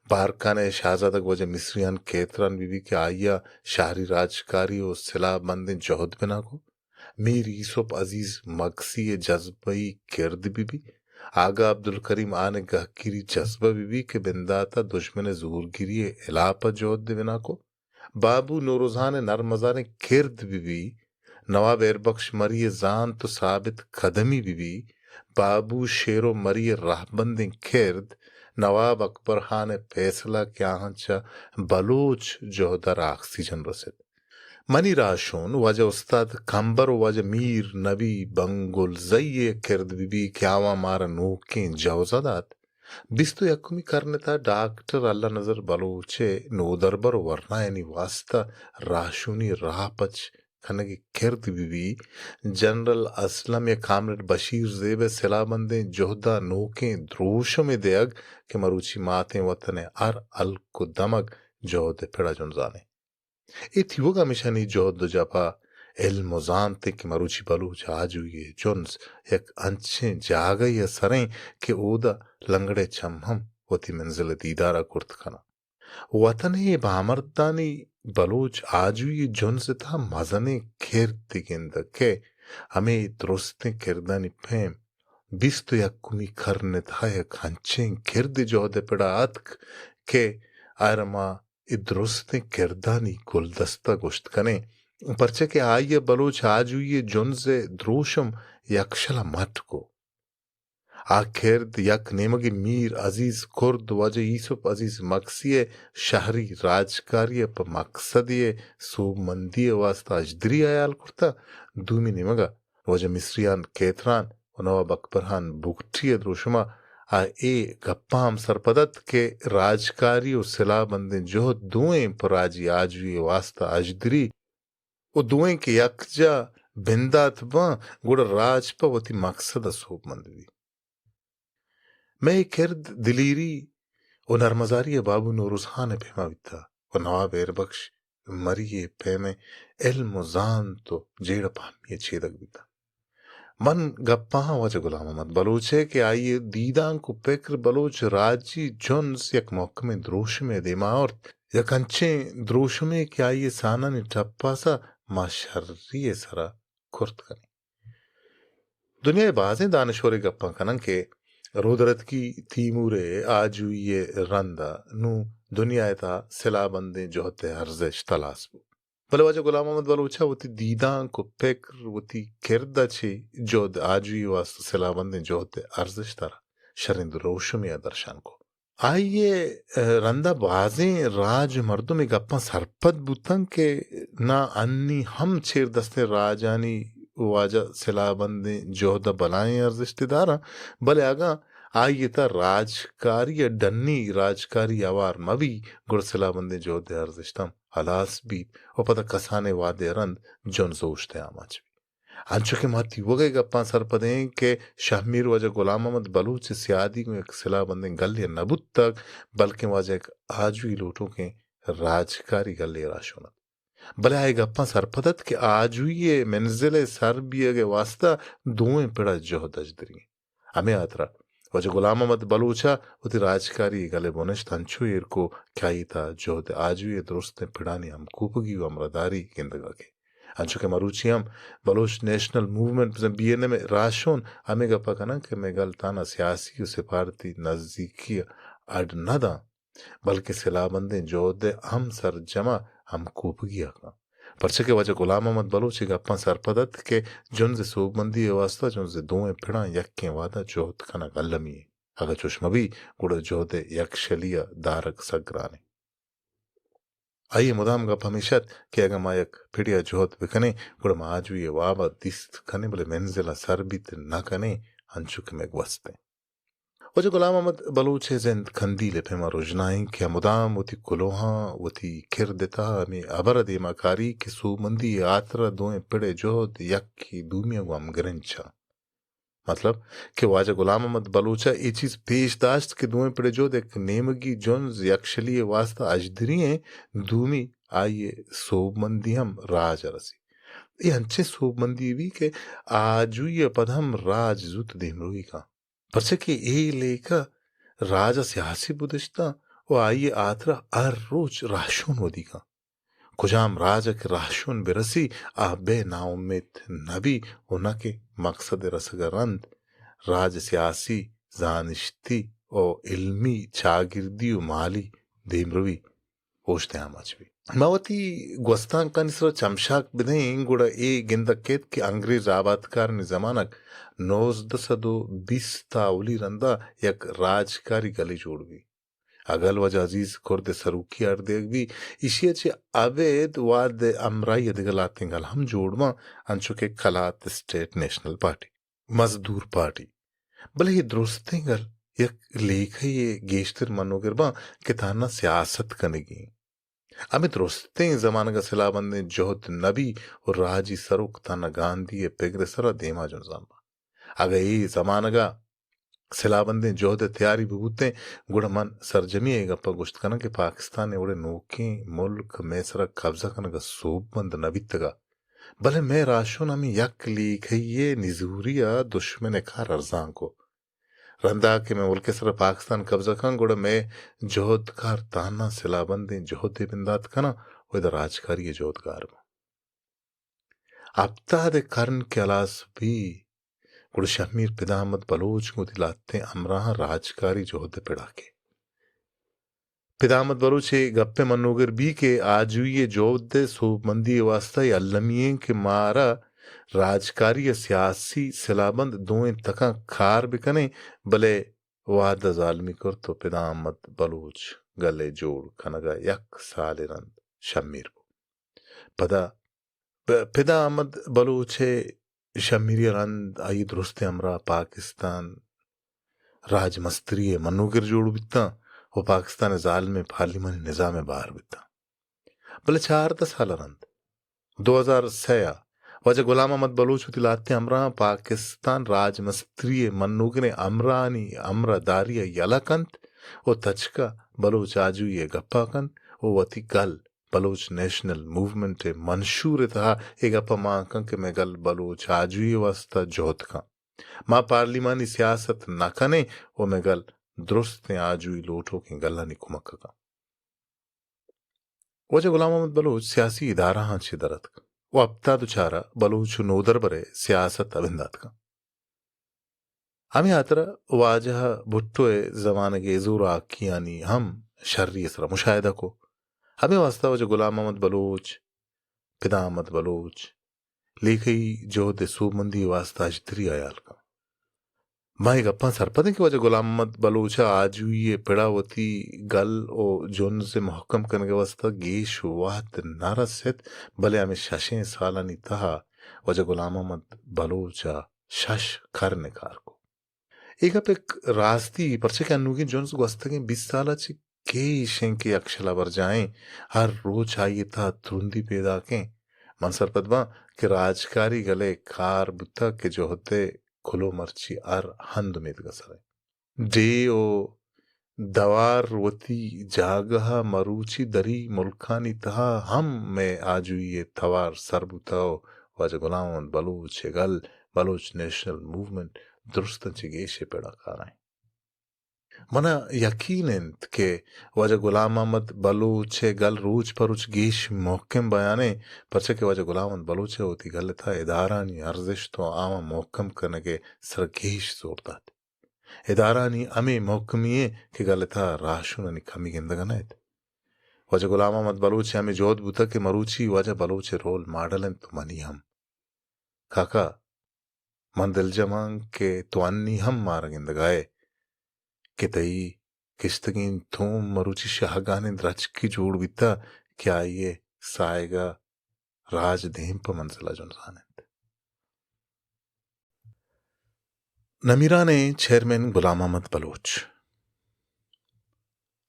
بارکھان ءِ شاہزادگ واجہ مصریان کیتران بہ بی کہ آئی ءَ شہری راجکاری ءُ سلاہ بندیں جہد بنا کو۔ میر یوسف عزیز مگسی ءِ جذبہی کرد بہ بی، آگا عبدالکریم آن ءِ گہکیری جذبہ بہ بی کہ بندات ءَ دژمن ءِ زورگیری ءِ ہلاپ ءَ جہد بنا کو۔ بابو نوروزہان ءِ نرمزاریں کرد بہ بی، نواب ہیربخش مری ءِ زانت ءُ ثابت قدمی بہ بی، بابو شیرو مری ءِ راہبندیں کرد، نواب اکبر خان ءِ فیصلہ کہ آہاں چہ بلوچ جہد ءَ را آکسیجن رست۔ منی راہشون واجہ استاد کمبر ءُ واجہ میر نبی بنگلزئی ءِ کرد بہ بی کہ آواں مارا نوکیں جوزہ دات۔ بیست ءُ یکمی کرن ءِ تہا ڈاکٹر اللہ نظر بلوچ ءِ نودربر ءُ ورنایانی واستہ راہشونی راہ پچ کنگ ءِ کرد بہ بی، جنرل اسلم یا کامریڈ بشیر زیب ءِ سلاہ بندیں جہد ءَ نوکیں دروشمے دیگ کہ مروچی ماتیں وطن ءِ ہر ہلک ءُ دمگ جہد ءِ پڑ ءَ جنزان ایں۔ اے تیوگ ہمیشانی جہد ءُ جاپا، علم ءُ زانت کہ مروچی بلوچ آجوئی ءِ جنز یک انچیں جاگہے ءِ سریں کہ اودا لنگڑ ءِ چم ہم وتی منزل ءِ دیدار ءَ کرت کناں۔ وطن ءِ بامردانی بلوچ آجوئی ءِ جنز ءِ تہا مزنیں کردے گندگ کہ ہمے درستیں کردانی پیم بیست ءُ یکمی کرن ءِ تہا یک انچیں کردے جہد ءِ پڑ ءَ اتک کہ آئرا ما اے درستیں کردانی گلدستہ گوشت کنیں، پرچا کہ آئی ءَ بلوچ آجوئی ءِ جنز ءِ دروشم یکشل ءَ مٹ کو۔ آ کرد یک نیمگے میر عزیز کرد واجہ یوسف عزیز مگسی ءِ شہری راجکاری ءَ پہ مقصدے ءِ سوبمندی ءِ واستہ اژدری ءَ ہیال کرتہ، دومی نیمگ ءَ واجہ مصریان کیتران ءُ نواب اکبر خان بگٹی ءِ دروشم ءَ آ اے گپاں ہم سرپد ات کہ راجکاری ءُ سلاہ بندیں جہد دوئیں پہ راجی آجوئی ءِ واستہ اژدری ءُ دوئیں کہ یکجاہ بندات باں، گڑا راج پہ وتی مقصد ءَ سوبمند بی۔ مئے کرد دلیری ءُ نرمزاری ءَ بابو نوروز خان ءِ پیما بیتہ ءُ نواب ہیربخش مری ءِ پیم ءَ علم ءُ زانت ءُ جیڑہ پہمی ءِ چیدگ بیتہ۔ من گپ ءَ آں واجہ غلام محمد بلوچ ءِ کہ آئی ءِ دیدانک ءُ پکر بلوچ راجی جنز یک مھکمیں دروشمے ءِ دیما آورت، یک انچیں دروشمے کہ آئی ءِ سانانی ٹپاس ءَ ما شری ءِ سرا کرت کنیں۔ دنیا ءِ بازیں دانشور اے گپاں کناں کہ رودرتکی تیمور ءِ آجوئی ءِ رند ءَ نوں دنیا ءِ تہا سلاہ بندیں جہد ءِ ارزشت ہلاس بوت۔ بلے واجہ غلام محمد بلوچ ءَ وتی دیدانک ءُ پکر، وتی کرد ءَ چہ جہد آجوئی ءِ واستہ سلاہ بندیں جہد ءِ ارزشت ءَ را شریں دروشمے ءَ درشان کو۔ آئی ءِ رند ءَ بازیں راج ءُ مردم اے گپاں سرپد بوتنت کہ ناں انی ہم چیردستیں راجانی واجہ سلاہ بندیں جہد ءَ بلاہیں ارزشتے داراں، بلے اگاں آئی ءِ تہا راجکاری ءَ ڈنی راجکاری ہوار مہ بی، گڑا سلاہ بندیں جہد ءِ ارزشت ہم ہلاس بیت و پدا کسانیں وہدے ء رند جنز اوشت ء آماچ بیت۔ انچو کہ ما تیوگ ء گپاں سرپد ایں کہ شہمیر واجہ غلام محمد بلوچ ء سیادی گوں یک سلاہ بندیں گلے ء نہ بوتگ، بلکیں واجہ یک آجوئی لوٹوکیں راجکاری گلے ء راہشون ات۔ بلے آ اے گپاں سرپد ات کہ آجوئی ء منزل ء سر بیگ ء واستہ دوئیں پڑ ء جہد اژدری انت۔ ہمے ہاترا واجہ غلام محمد بلوچ ء وتی راجکاری گل ء بنشت انچو ایر کو کہ آئی تہا جہد آجوئی ء درستیں پڑانی ہمکوپگی و ہمراہداری گندگ ء کیت۔ انچو کہ مروچی ہم بلوچ نیشنل موومنٹ، بزاں بی این ایم ء راہشون ہمے گپ ء کناں کہ مئے گل تہنا سیاسی و سفارتی نزیکی ء اڈ نہ داں، بلکیں سلاہ بندیں جہد ء ہم سرجم ء ہمکوپگی ء کن۔ پرچا کہ واجہ غلام محمد بلوچ اے گپاں سرپد ات کہ جنز ء سوبمندی ء واستہ جنز ء دوئیں پڑاں یکیں وہد ء جہد کنگ المی انت۔ اگاں چوش مہ بی، گڑا جہد ء یکشلی ء دارگ سک گران انت۔ آئی ء مدام گپ ہمیش ات کہ اگاں ما یک پڑے ء جہد بہ کنیں، گڑا ما آجوئی ء واب ء دیست کنیں، بلے منزل ء سر بیت نہ کنیں، انچو کہ مئے گوست انت۔ واجہ غلام محمد بلوچ ء زند کندیل ء پیما رژنا انت کہ آ مدام وتی کلوہاں وتی کرد ء تہا ہمے ہبر ء دیما کاری کہ سوبمندی ء ہاترا دوئیں پڑ ء جہد یکے دومی ء گوں ہمگرنچ انت۔ مطلب کہ واجہ غلام محمد بلوچ ء اے چیز پیش داشت کہ دوئیں پڑ ء جہد یک نیمگی جنز یکشلی ء واستہ اژدری انت، دومی آئی ء سوبمندی ہم راج ء رسی۔ اے انچیں سوبمندی بی کہ آجوئی ء پد ہم راج زوت دیمروی کن۔ پرچا کہ اے لیکہ راج ء سیاسی بدشتاں و آئی ء ہاترا ہر روچ راہشون ودی کن۔ کجام راج ء کہ راہشون بہ رسی، آ بے ناامیت نہ بی و نہ کہ مقصد ء رسگ ء رند راج سیاسی، زانشتی و علمی، چاگردی و مالی دیمروی اوشت ء آماچ بی۔ ما وتی گوستانکانی سرا چمشاک بدئیں، گڑا اے گندگ کیت کہ انگریز آبادکارانی زمانگ نوزدہ سد و بیست ء اولی رندا یک راجکاری گلے جوڑ بی۔ اگل واجہ عزیز کرد ء سروکی ء ہر دیگ بی، ایشی ء چہ ابید وہد ء ہمراہی ء دگہ لہتیں گل ہم جوڑ باں، انچو کہ کلات اسٹیٹ نیشنل پارٹی، مزدور پارٹی۔ بلے اے درستیں گل یک لیکہ ء گیشتر منوگر باں کہ تہنا سیاست کنگی انت۔ ہمے درستیں زمانگ ء سلاہ بندیں جہد نہ بی و راجی سروک تہنا گاندھی ء پگر ء سرا دیما جنزان باں۔ اگاں اے زمانگ ء سلاہ بندیں جہد ء تیاری بہ بوتیں، گڑا من سرجمی ء اے گپ ء گوشت کناں کہ پاکستان ء وڑیں نوکیں ملک مئے سرا قبضہ کنگ ء سوبمند نہ بیتگ ء، بلے مئے راہشون ہمے یک لیکہی ء نزوری ء دشمن ء کار ارزان کو۔ رندا کہ مئے ملک ء سرا پاکستان قبضہ کن، گڑا مئے جہدکار تہنا سلاہ بندیں جہدے بندات کناں و ادا راجکاری ء جہدگار باں۔ ہپتاد ء کرن کہ ہلاس بی، گڑا شہمیر پدا احمد بلوچ گوں وتی لہتیں ہمراہاں راجکاری جہد ء پڑا کے۔ پدا احمد بلوچ اے گپ ء منوگر بی کہ آجوئی ء جہد ء سوبمندی ء واستہ اے المی ایں کہ مارا راجکاری ء سیاسی سلاہ بند دوئیں تکاں کار بکنیں، بلے وہد ء زالمی کرت و پدا احمد بلوچ گل ء جوڑ کنگ ء یک سالے رند شہمیر بوت۔ پدا پ-، پدا احمد بلوچ ء شہمیری ء رند آئی درستیں ہمراہ پاکستان راجمستری ء منوگر جوڑ بیتاں و پاکستان ء ظالمیں پارلیمانی نظام ء بہر بیتاں۔ بلے چاردہ سال ء رند دو ہزار سئے ء واجہ غلام محمد بلوچ وتی لہتیں ہمراہاں پاکستان راجمستری ء منوگریں ہمراہانی ہمراہ داری ء یلہ کنت و تچک ء بلوچ آجوئی ء گپا کنت و وتی گل بلوچ نیشنل موومنٹ ء منشور ء تہا اے گپ ء مان کن کہ مئے گل بلوچ آجوئی ء واستہ جہد کن۔ ما پارلیمانی سیاست نہ کنیں و مئے گل درستیں آجوئی لوٹوکیں گلانی کمک ء کن۔ واجہ غلام محمد بلوچ سیاسی ادارہاں چہ در اتک و ہپتاد و چار ء بلوچ و نودربر ء سیاست ء بندات کن۔ ہمے ہاترا واجہ بھٹو ء زمانگ ء زوراکیانی ہم شری ء سرا مشاہدہ کو۔ ہمے واستہ واجہ غلام محمد بلوچ، پدا احمد بلوچ، لیکہی جہد ء سوبمندی ء واستہ ہژدری ء ہیال کن۔ ما اے گپاں سرپدیں کہ واجہ غلام محمد بلوچ ء آجوئی ء پڑا وتی گل و جنز ء مہکم کنگ ء واستہ گیش وہد نہ رست، بلے ہمے ششیں سالانی تہا واجہ غلام محمد بلوچ ء شش کرن ء کار کو۔ اے گپ یک راستی، پرچہ کہ انوگیں جنز گوستگیں بیست سال ء چہ گیش ایں کہ یکشلا برجاہ ایں، ہر روچ آئی ءِ تہا ترندی پیداک ایں۔ من سرپد باں کہ راجکاری گل ءِ کار بوتگ کہ جہد ءِ کلوہ مرچی ہر ہند ءُ میتگ ءَ سر ایں۔ ڈیھ ءُ دوار وتی جاگہ ءَ، مروچی دری ملکانی تہا ہم مئے آجوئی ءِ توار سر بوتگ ءُ واجہ غلام محمد بلوچ ءِ گل، بلوچ نیشنل موومنٹ، درستاں چہ گیش ءِ پڑ ءَ کار ءَ ایں۔ من ءَ یقین اِنت کہ واجہ غلام محمد بلوچ ءِ گل روچ پہ روچ گیش مھکم بیان ایں، پرچا کہ واجہ غلام محمد بلوچ ءَ وتی گل ءِ تہا ادارھانی ارزشت ءُ آواں مھکم کنگ ءِ سر ءَ گیش زور دات۔ ادارھانی ہمے مھکمی ایں کہ گل ءِ تہا راھشونانی کمی گندگ ءَ نئیت۔ واجہ غلام محمد بلوچ ءِ ہمے جہد بوتگ کہ مروچی واجہ بلوچ ءِ رول ماڈل اِنت ءُ منی ہم۔ کاکا، من دلجم آں کہ تو انی ہم مارا گندگ ءَ ئے کہ تئی کشتگیں توم مروچی شاہگانیں درچکے جوڑ بیتگ کہ آئی ءِ ساہگ ءَ راج دیم پہ منزل ءَ جنزان اِنت۔ نمیرانیں چیئرمین غلام محمد بلوچ،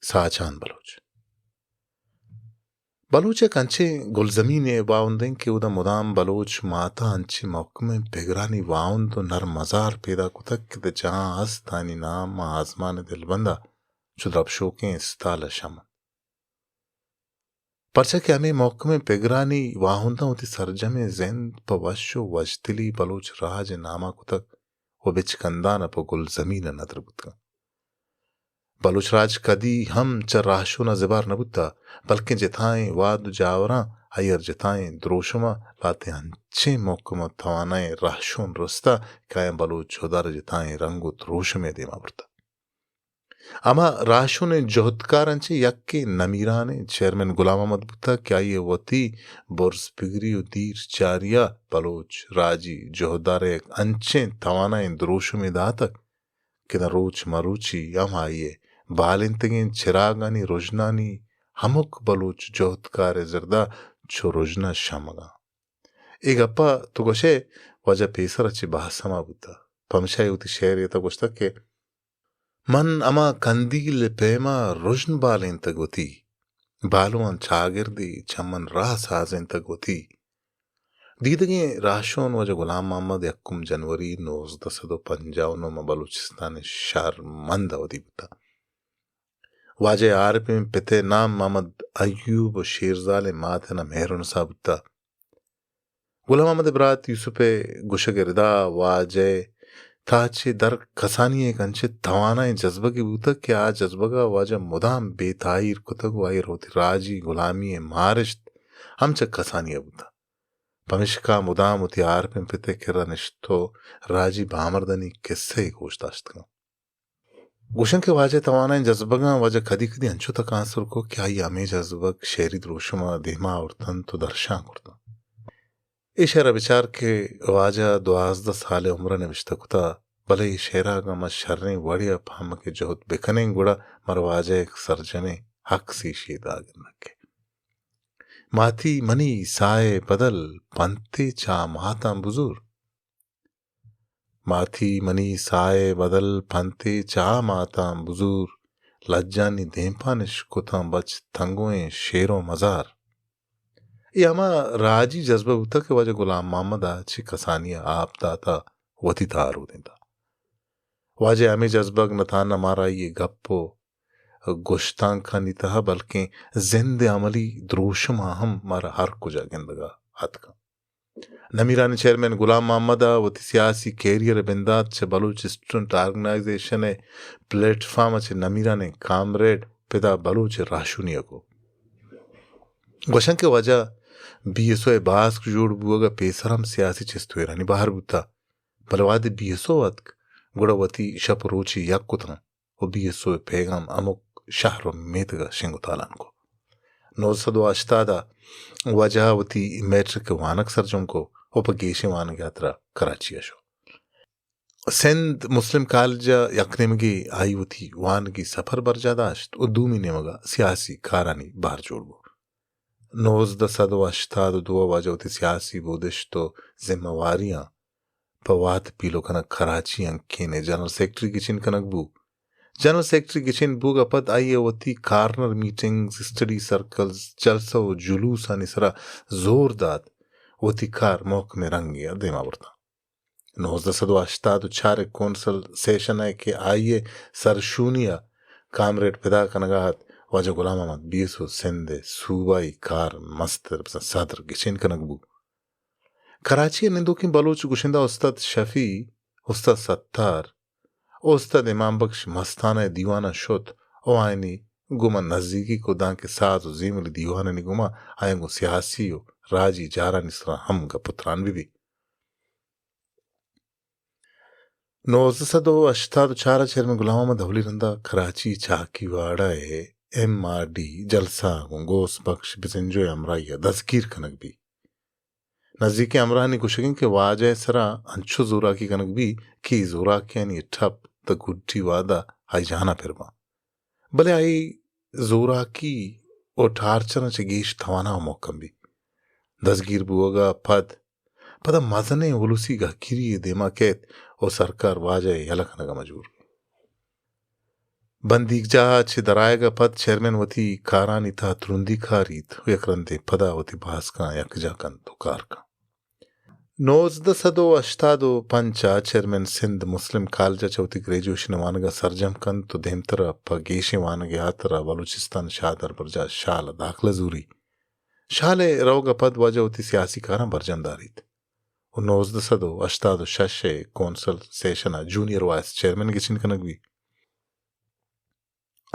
ساچان بلوچ۔ بلوچ یک انچیں گلزمینے ءِ واھند اِنت کہ اودا مدام بلوچ مات ءَ انچیں مھکمیں پگرانی واھند ءُ نرمزار پیدا کتگ کہ داں جہاں است آیانی نام ماں آزمان ءِ دلبند ءَ چو درپشوکیں استال ءَ شم اَنت۔ پرچا کہ ہمے مھکمیں پگرانی واھنداں وتی سرجمیں زند پہ وش ءُ وشدلی بلوچ راج ءِ نام ءَ کتگ ءُ بچکندان ءَ پہ گلزمین ءَ ندر بوتگ اَنت۔ بلوچ راج کدی ہم چہ راھشون ءَ زبہر نہ بوتگ، بلکیں جتائیں واد ءُ جاوراں آئی ءَ را جتائیں دروشم ءَ لہتیں انچیں مھکم ءُ توانائیں راھشون رستگ کہ آیاں بلوچ جہد ءَ را جتائیں رنگ ءُ دروشمے ءَ دیما برتگ۔ ہما راھشونیں جہدکاراں چہ یکے نمیرانیں چیئرمین غلام محمد بوتگ کہ آئی ءَ وتی برز پگری ءُ دیر چاری ءَ بلوچ راجی جہد ءَ را یک انچیں توانائیں دروشمے داتگ کہ داں روچ مروچی ہم آئی ءِ بالینتگیں چراگانی رژنانی ہمک بلوچ جہدکار ءِ زرد ءَ چو رژن ءَ شمگ ءَ اَنت۔ اے گپ ءَ تو گوش ئے واجہ پیسر ءَ چہ باز سما بوتگ، پمشا اے وتی شعرے ءِ تہ ءَ گوشتگ کہ من ہما کندیل ءِ پیما رژن بالینتگ وتی، بالواں چاگردے چہ من راہ سازینتگ وتی۔ دیدگیں راھشون واجہ غلام محمد یکم جنوری نوزدہ سد ءُ پنجاہ ءُ نو ءَ بلوچستان ءِ شھرمند ءَ ودی بوتگ۔ واجہ ءِ عارفیں پت ءِ نام محمد ایوب ءُ شیرزالیں مات ءِ نام مہرنسا بوتگ۔ غلام محمد ءِ برات یوسف ءِ گوشگ ءِ ردا واجہ ءِ تہا چہ در کسانی ءَ یک انچیں توانائیں جذبگے بوتگ کہ آ جذبگ ءَ واجہ مدام بے تاہیر کتگ ءُ آئی ءَ را وتی راجی گلامی ءِ مارشت ہم چہ کسانی ءَ بوتگ۔ پمیشکا مدام وتی عارفیں پت ءِ کرا نشت ءُ راجی بامردانی کسہ ءَ گوش داشتگ اَنت۔ گوشن کہ واجہ ءِ توانائیں جذبگاں واجہ کدی کدی انچو تکانسر کت کہ آئی ءَ ہمے جذبگ شعری دروشم ءَ دیما آورت اَنت ءُ درشان کرت اَنت۔ اے شعر ءَ بچار کہ واجہ ءَ دوازدہ سال ءِ عمر ءَ نبشتہ کتگ، بلے اے شعر ءَ اگاں ما شریں وڑے ءَ پہمگ ءِ جہد بکنیں گڑا مارا واجہ ءِ یک سرجمیں عکسے ایشی ءِ داں گندگ کیت۔ ماتی منی ساہ ءِ بدل پنتے چہ آ ماتاں بزور۔ ماتی منی ساہ ءِ بدل پنتے چہ آ ماتاں بزور، لجانی دیمپان اش کتاں بچ تنگوئیں شیر ءُ مزار۔ اے ہما راجی جذبہ بوتگ کہ واجہ غلام محمد ءَ چہ کسانی ءَ آپ دات ءُ وتی تہا رودینتگ۔ واجہ ءِ ہمے جذبگ نہ تہنا مارا آئی ءِ گپ ءُ گشتانکانی تہا بلکیں زند ءِ عملی دروشم ءَ ہم مارا ہر کجا گندگ ءَ اتک اَنت۔ نمیرانیں چیئرمین غلام محمد ءَ وتی سیاسی کیریئر ءِ بندات چہ بلوچ اسٹوڈنٹ آرگنائزیشن ءِ پلیٹ فارم ءَ چہ نمیرانیں کامریڈ پدا بلوچ ءِ راہشونی ءَ کت۔ گوشاں کہ واجہ بی ایس او ءِ باسک جوڑ بوگ ءَ پیسر ہم سیاسی چست ءُ ایرانی بہر بوتگ، بلے وہدے بی ایس او اتک گڑا وتی شپ ءُ روچ یک کتاں۔ ءُ بی ایس او ءِ پیغام ہمک شہر ءُ میتگ ءَ شنگ ءُ تالان کت۔ نوزدہ سد ءُ ہشتاد ءَ واجہ ءَ وتی میٹرک ءِ وانگ سرجم کت ءُ پہ گیشیں وانگ ءِ ہاترا کراچی ءَ شت۔ سندھ مسلم کالج ءَ یک نیمگے آئی وتی وانگی سفر برجاہ داشت ءُ دومی نیمگ ءَ سیاسی کارانی بہر جوڑ بوت۔ نوزدہ سد ءُ ہشتاد ءُ دو ءَ واجہ وتی سیاسی بودشت ءُ ذمہ واریاں پہ وہد پیلو کنگ کراچی ہنکین ءِ جنرل سیکرٹری گچین کنگ بوت۔ جنرل سیکرٹری گچین بوگ ءَ پد آئی ءَ وتی کارنر میٹنگز، اسٹڈی سرکلز، جلسہ ءُ جلوسانی سرا زور دات، وتی کار محکمیں رنگے ءَ دیما برتاں۔ نوزدہ سد ءُ ہشتاد ءُ چار ءِ کونسل سیشن ءَ کہ آئی ءِ سرشونی ءَ کامریڈ پدا کنگ ءَ اَت، واجہ غلام محمد بیس ءُ سندھ ءِ صوبائی کار مستر بزاں صدر گچین کنگ بوت۔ کراچی ءِ نندوکیں بلوچ گشندہ استاد شفیع، استاد ستار ءُ استاد امام بخش مستانہ ءِ دیوان ءَ شت ءُ آیانی گوما نزیکی کت، دانکہ ساز ءُ زیملی دیوانانی گوما آیاں گوں سیاسی ءُ راجی جارانی سرا ہم گپ ءُ تران بہ بیت۔ نوزدہ سد ءُ ہشتاد ءُ چار ءَ چیئرمین غلام محمد اولی رندا کراچی چاکی واڑہ ءِ ایم آر ڈی جلسہ ءَ گوں غوث بخش بزنجو ءِ ہمراہی ءَ دزگیر کنگ بیت۔ نزیکیں ہمراہانی گوشگ انت کہ واجہ ءِ سرا انچو زوراکی کنگ بیت کہ اے زوراکیانی ٹپ تاں گڈی وہد ءَ آئی جان ءَ پر باں، بلے آئی زوراکی ءُ ٹارچر ءَ چہ گیش توانا ءُ محکم بیت۔ دزگیر بوگ ءَ پد، پدا مزنیں ہلوسی گہگیری یے دیما کیت ءُ سرکار واجہ ءِ یلہ کنگ ءَ مجبور بیت۔ بندیگجاہ ءَ چہ درآیگ ءَ پد چیئرمین وتی کارانی تہا ترندی کاریت ءُ یک رندے پدا وتی باسکاں یکجاہ کنت ءُ کار کنت۔ نوزدہ سد ءُ ہشتاد ءُ پنچ ءَ چیئرمین سندھ مسلم کالج ءَ چہ وتی گریجویشن ءِ وانگ ءَ سرجم کنت ءُ دیمتر ءَ پہ گیشیں وانگ ءِ ہاترا بلوچستان شاہ دربرجاہ شال ءَ داخلہ زوری۔ شال ءِ روگ ءَ پد واجہ وتی سیاسی کاراں برجم داریت ءُ نوزدہ سد ءُ ہشتاد ءُ شش ءِ کونسل سیشن ءَ جونیئر وائس چیئرمین گچین کنگ بیت۔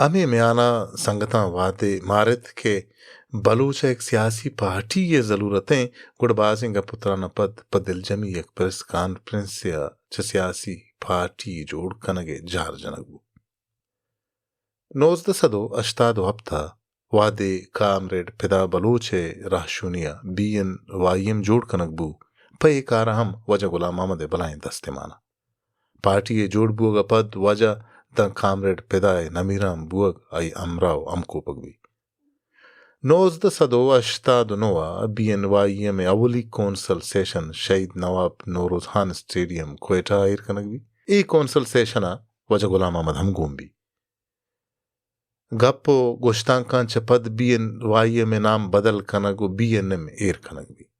ہمے میان ءَ سنگتاں وہدے مارت کہ بلوچ ءَ یک سیاسی پارٹی ءِ ضلورت ایں، گڑا بازیں گپ ءُ تران ءَ پد پہ دلجمی یک پریس کانفرنسے ءَ چہ سیاسی پارٹی جوڑ کنگ ءِ جار جنگ بوت۔ نوزدہ سد ءُ ہشتاد ءُ ہپت ءَ وہدے کامریڈ پدا بلوچ ءِ راہشونی ءَ بی این وائی ایم جوڑ کنگ بوت، پہ اے کار ءَ ہم واجہ غلام محمد ءِ بلاہیں دستے مان اَت۔ پارٹی ءِ جوڑ بوگ ءَ پد واجہ داں کامریڈ پدا ءِ نمیران بوگ، آئی ءِ ہمراہ ءُ ہمکوپگ بیت۔ نوزدہ سد ءُ ہشتاد ءُ نو ءَ بی این وائی ایم ءِ اولی کونسل سیشن شہید نواب نوروز خان اسٹیڈیم کوئٹہ ءَ ایر کنگ بیت۔ اے کونسل سیشن ءَ واجہ غلام محمد ہم گون بیت۔ گپ ءُ گشتانکاں چہ پد بی این وائی ایم ءِ نام بدل کنگ ءُ بی این ایم ایر کنگ بیت۔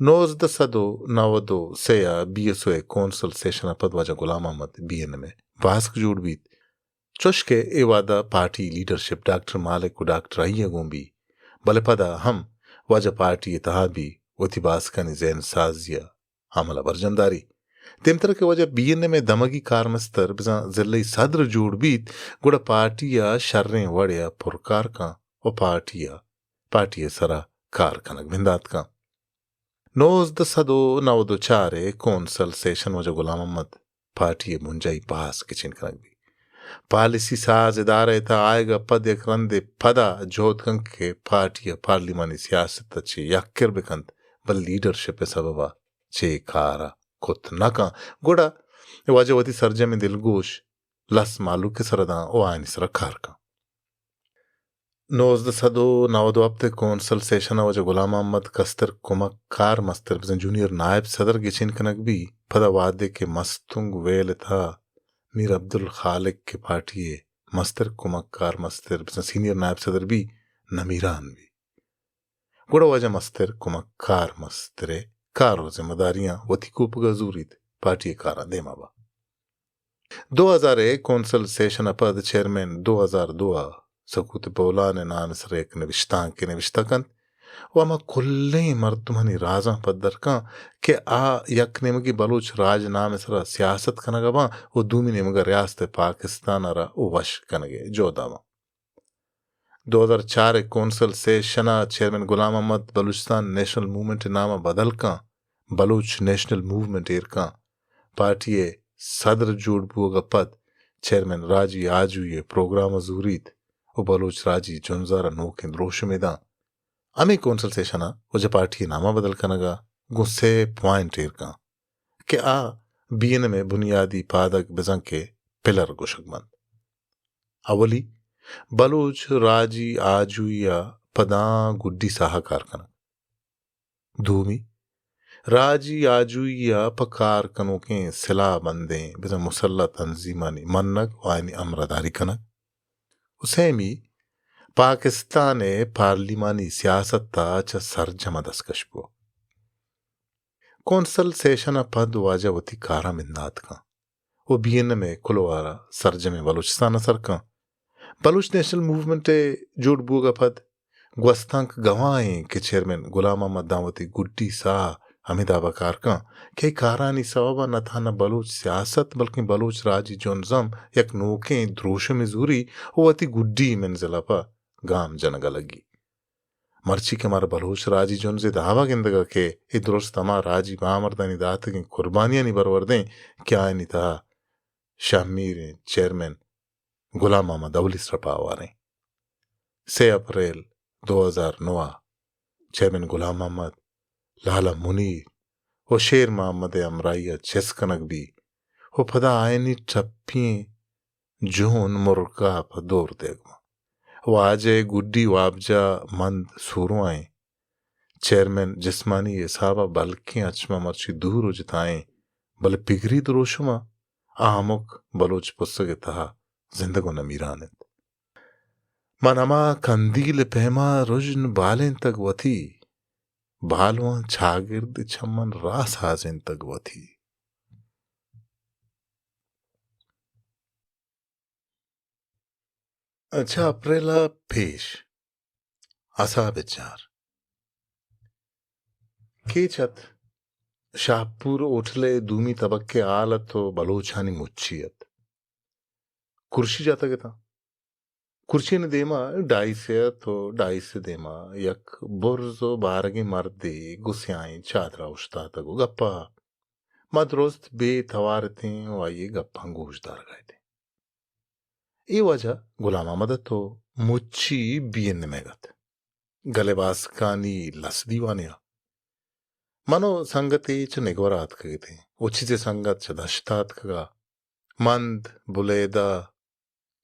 نوزدہ سد ءُ نود ءُ سے ءَ بی ایس او ءِ کونسل سیشن ءَ پد واجہ غلام محمد بی این ایم ءِ باسک جوڑ بیت۔ چوش کہ اے وہد ءَ پارٹی لیڈرشپ ڈاکٹر مالک ءُ ڈاکٹر ائی ءَ گون بیت، بلے پدا ہم واجہ پارٹی ءِ تہا بیت، وتی باسکانی ذہن سازی ءَ عمل ءَ برجم داریت۔ دیمتر کہ واجہ بی این ایم ءِ دمگی کارمستر بزاں ضلعی صدر جوڑ بیت، گڑا پارٹی ءَ شریں وڑے ءَ پرکار کنت ءُ پارٹی ءَ، پارٹی ءِ سرا کار کنگ بندات کنت۔ نوزدہ سد ءُ نود ءُ چار ءِ کونسل سیشن واجہ غلام محمد پارٹی ءِ بنجاہی باسک گچین کنگ بیت۔ پالیسی ساز ادارہ ءِ تہا آیگ ءَ پد یک رندے پدا جہد کنت کہ پارٹی ءَ پارلیمانی سیاست ءَ چہ یکر بہ کنت، بلے لیڈرشپ ءِ سبب ءَ چہ اے کار ءَ کت نہ کنت۔ گڑا واجہ وتی سرجمیں دلگوش لس مہلوک ءِ سرا داں ءُ آیانی سرا کار کنت۔ نوزدہ سد ءُ نود ءُ ہپت ءِ کونسل سیشن ءَ واجہ غلام محمد کستر کمک کار مستر بزاں جونیئر نائب صدر گچین کنگ بیت۔ پدا وہدے کہ مستونگ ویل ءِ تہا میر عبدالخالق کہ پارٹی ءِ مستر کمک کار مستر بزاں سینئر نائب صدر بیت، نمیران بیت، گڑا واجہ مستر کمک کار مستر ءِ کار ءُ ذمہ داریاں وتی کوپگ ءَ زوریت، پارٹی ءِ کاراں دیما بنت۔ دو ہزار ءِ کونسل سیشن ءَ پد چیئرمین دو ہزار دو ءَ سکوت بولان ءِ نام ءِ سر ءَ یک نبشتانکے نبشتہ کنت ءُ ہما کلیں مردمانی رازاں پدر کنت کہ آ یک نیمگے بلوچ راج نام ءِ سر ءَ سیاست کنگ ءَ باں ءُ دومی نیمگ ءَ ریاست پاکستان ءَ را وش کنگ ءِ جہد ءَ باں۔ دو ہزار چار ءِ کونسل سیشن ءَ چیئرمین غلام محمد بلوچستان نیشنل موومنٹ ءِ نام ءَ بدل کنت، بلوچ نیشنل موومنٹ ایر کنت۔ پارٹی ءِ صدر جوڑ بوگ ءَ پد چیئرمین راجی آجوئی ءِ پروگرام ءَ زوریت ءُ بلوچ راجی جنز ءَ را نوکیں دروشمے دنت۔ ہمے کونسل سیشن ءَ واجہ پارٹی ءِ نام ءَ بدل کنگ ءَ گوں سے پوائنٹ ایر کنت کہ آ بی این ایم ءِ بنیادی پادگ بزاں کہ پلر گوشگ بنت۔ اولی، بلوچ راجی آجوئی ءَ پہ داں گڈی ساہ ءَ کار کنگ۔ دومی، راجی آجوئی ءَ پہ کار کنوکیں سلاہ بندیں بزاں مسلح تنظیمانی منگ ءُ آیانی ہمراہداری کنگ، ءُ سیمی پاکستان ءِ پارلیمانی سیاست ءَ چہ سرجم ءَ دستکش بوگ۔ کونسل سیشن ءَ پد واجہ وتی کاراں بندات کن ءُ بی این ایم ءِ کلوہ ءَ را سرجمیں بلوچستان ءَ سر کن۔ بلوچ نیشنل موومنٹ ءِ جوڑ بوگ ءَ پد گوستانک گواہ ایں کہ چیئرمین غلام محمد داں وتی گڈی ساہ ہمے داب ءَ کار کن کہ اے کارانی سوب ءَ نہ تہنا بلوچ سیاست بلکیں بلوچ راجی جنز ہم یک نوکیں دروشمے زوری ءُ وتی گڈی منزل ءَ پہ گام جنگ ءَ لگی۔ مرچی کہ مارا بلوچ راجی جنز ءِ داب ءَ گندگ ءَ کہ اے درست ہما راجی بامردانی داتگیں قربانیانی برورد ایں کہ آیانی تہا شہمیر ایں چیئرمین غلام محمد اولی سرپا ہوار ایں۔ سے اپریل دو ہزار نو ءَ چیئرمین غلام محمد، لالا منیر ءُ شیر محمد ءِ ہمراہی ءَ چست کنگ بی ءُ پدا آیانی ٹپی ایں جون مرگاپ ءَ دور دیگ بنت۔ واجہ ءِ گڈی وابجاہ مند سورواں ایں۔ چیئرمین جسمانی حساب ءَ بلکیں اچ ما مرچی دور ءُ جتا ایں، بلے پگری دروشم ءَ آ ہمک بلوچ پسگ ءِ تہا زندگ ءُ نمیران اِنت۔ من ہما کندیل ءِ پیما رژن بالینتگ وتی، بالواں چاگرد ءِ چمن راہ سازینتگ وتی۔ چہ اپریل ءَ پیش حساب ءِ چار۔ کیچ ات، شاہپور ہوٹل ءِ دومی تبک ءِ ہال ات ءُ بلوچانی مچی ات۔ کرشی جاتگ اتاں۔ کرشی ءِ دیما ڈائسے ات ءُ ڈائس ءِ دیما یک برز ءُ بارگیں مردے گوں سیاہیں چادرا اوشتاتگ ءُ گپا ما درست بے توار اتیں ءُ آئی ءِ گپاں گوش دارگا اتیں۔ اے واجہ غلام محمد ات ءُ مچی بی این ایم ءَ ات۔ گل ءِ باسکانی لس دیوانے ءَ۔ من ءُ سنگتے چہ نگور ءَ آتکگ اتیں ءُ چیزے سنگت چہ دشت ءَ آتکگ ءَ۔ مند، بلیدہ،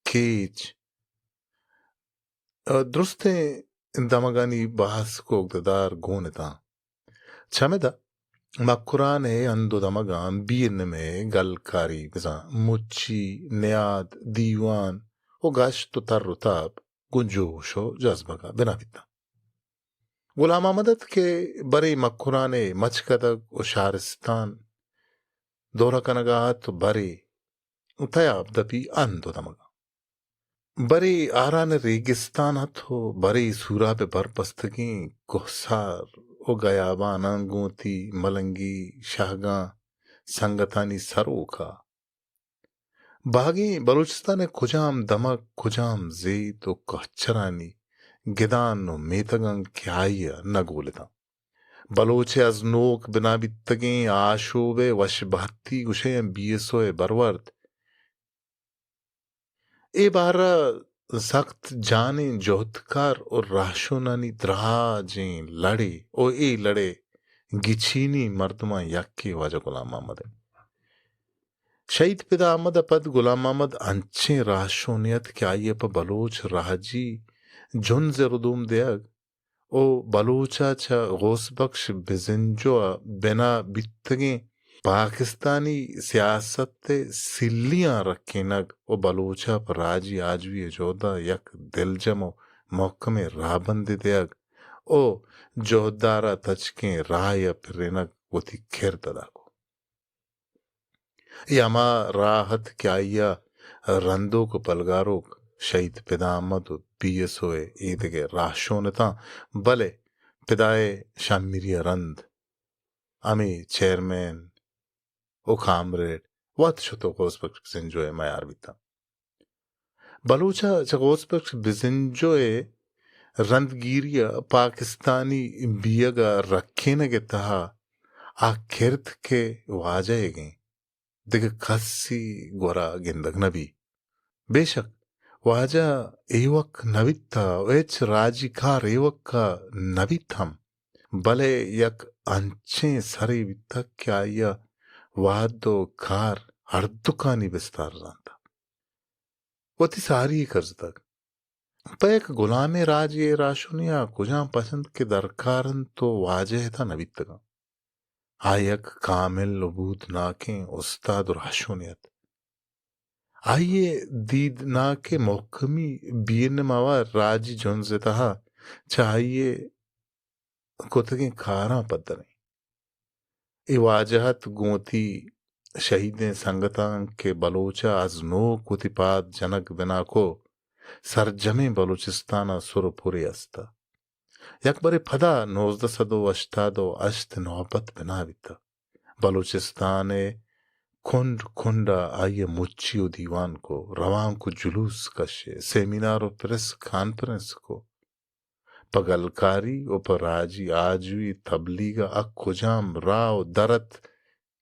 کیچ، درستیں دمگانی بحث ءُ کوگددار گون اتاں۔ چمدا مکران ءِ ہند ءُ دمگاں بی این ایم ءِ گلکاری بزاں مچی، نیاد، دیوان ءُ گشت ءُ تر ءُ تاب گوں جوش ءُ جزبگ ءَ بنا بیتاں۔ غلام محمد ات کہ برے مکران ءِ مچکدگ ءُ شارستان دورہ کنگ ءَ ات ءُ برے تیاب دپی ہند ءُ دمگاں۔ برے آران ءِ ریگستان ات ءُ برے سوراب ءِ بر بستگیں کوہسار ءُ گیاباناں گوں وتی ملنگی شہگاں سنگتانی سروک ءَ۔ باگیں بلوچستان ءِ کجام دمگ، کجام زیت ءُ کہچرانی گدان ءُ میتگاں کہ آئی ءَ نہ گولتاں۔ بلوچ ءِ از نوک بنا بیتگیں آشوب ءِ وش بہتی گشئے بی ایس او ءِ برورد۔ اے بار ءَ سخت جانیں جہدکار ءُ راہشونانی دراجیں لڑے ءُ اے لڑے گچینی مردماں یکے واجہ غلام محمد انت۔ شہید پدا احمد ءَ پد غلام محمد انچیں راہشونے ات کہ آئی ءَ پہ بلوچ راجی جنز ءِ ردوم دیگ ءُ بلوچ ءَ چہ غوث بخش بزنجو ءَ بنا بیتگیں پاکستانی سیاست ءِ سلیاں رکینگ ءُ بلوچ ءَ پہ راجی آجوئی ءِ جہد ءَ یک دلجم ءُ مھکمیں راہبندے دیگ ءُ جہددار ءَ تچکیں راہے ءَ پرینگ وتی کرد ادا کت۔ اے ہما راہ ات کہ آئی ءَ رندوک ءُ پلگاروک شہید پدا احمد ءُ بی ایس او ءِ ایدگہ راہشون اتاں، بلے پدا ءِ شہمیری ءَ رند ہمے چیئرمین ءُ کامریڈ وت شت ءُ غوث بخش بزنجو ءِ میار بیتاں۔ بلوچ ءَ چہ غوث بخش بزنجو ءِ رندگیری ءَ پاکستانی بیگ ءَ رکینگ ءِ تہا آ کرد کہ واجہ ئیگ ایں، دگہ کسی گورا گندگ نہ بی۔ بے شک واجہ ایوک نہ بیتہ ءُ ہچ راجی کار ایوک ءَ نہ بیت ہم، بلے یک انچیں سرے بیتگ کہ آئی ءَ وہد ءُ کار ہردکانی بستار زانتہ۔ وتی ساری ئے کرزتگ۔ پہ یک گلامیں راجے ءِ راہشونی ءَ کجام پسند کہ درکار انت ءُ واجہ ءِ تہا نہ بیتگاں۔ آ یک کامل و بودناکیں استاد و راہشونے ات۔ آئی ءِ دیدناک ءِ مھکمی بی این ایم آوار راجی جنز ءِ تہا چہ آئی ءِ کتگیں کاراں پدر ایں۔ اے واجہ ات گوں وتی شہیدیں سنگتاں کہ بلوچ ءَ از نوک وتی پاد جنگ بنا کو، سرجمیں بلوچستان ءَ سر و پرے است۔ یک برے پدا نوزدہ سد و ہشتاد و ہشت نوبت بنا بیتہ۔ بلوچستان ءِ کنڈ کنڈ ءَ آئی ءَ مچی و دیوان کو، روانک و جلوس کشے، سیمینار و پریس کانفرنس کو۔ پہ گلکاری و پہ راجی آجوئی تبلیغ ءَ آ کجام راہ و در ات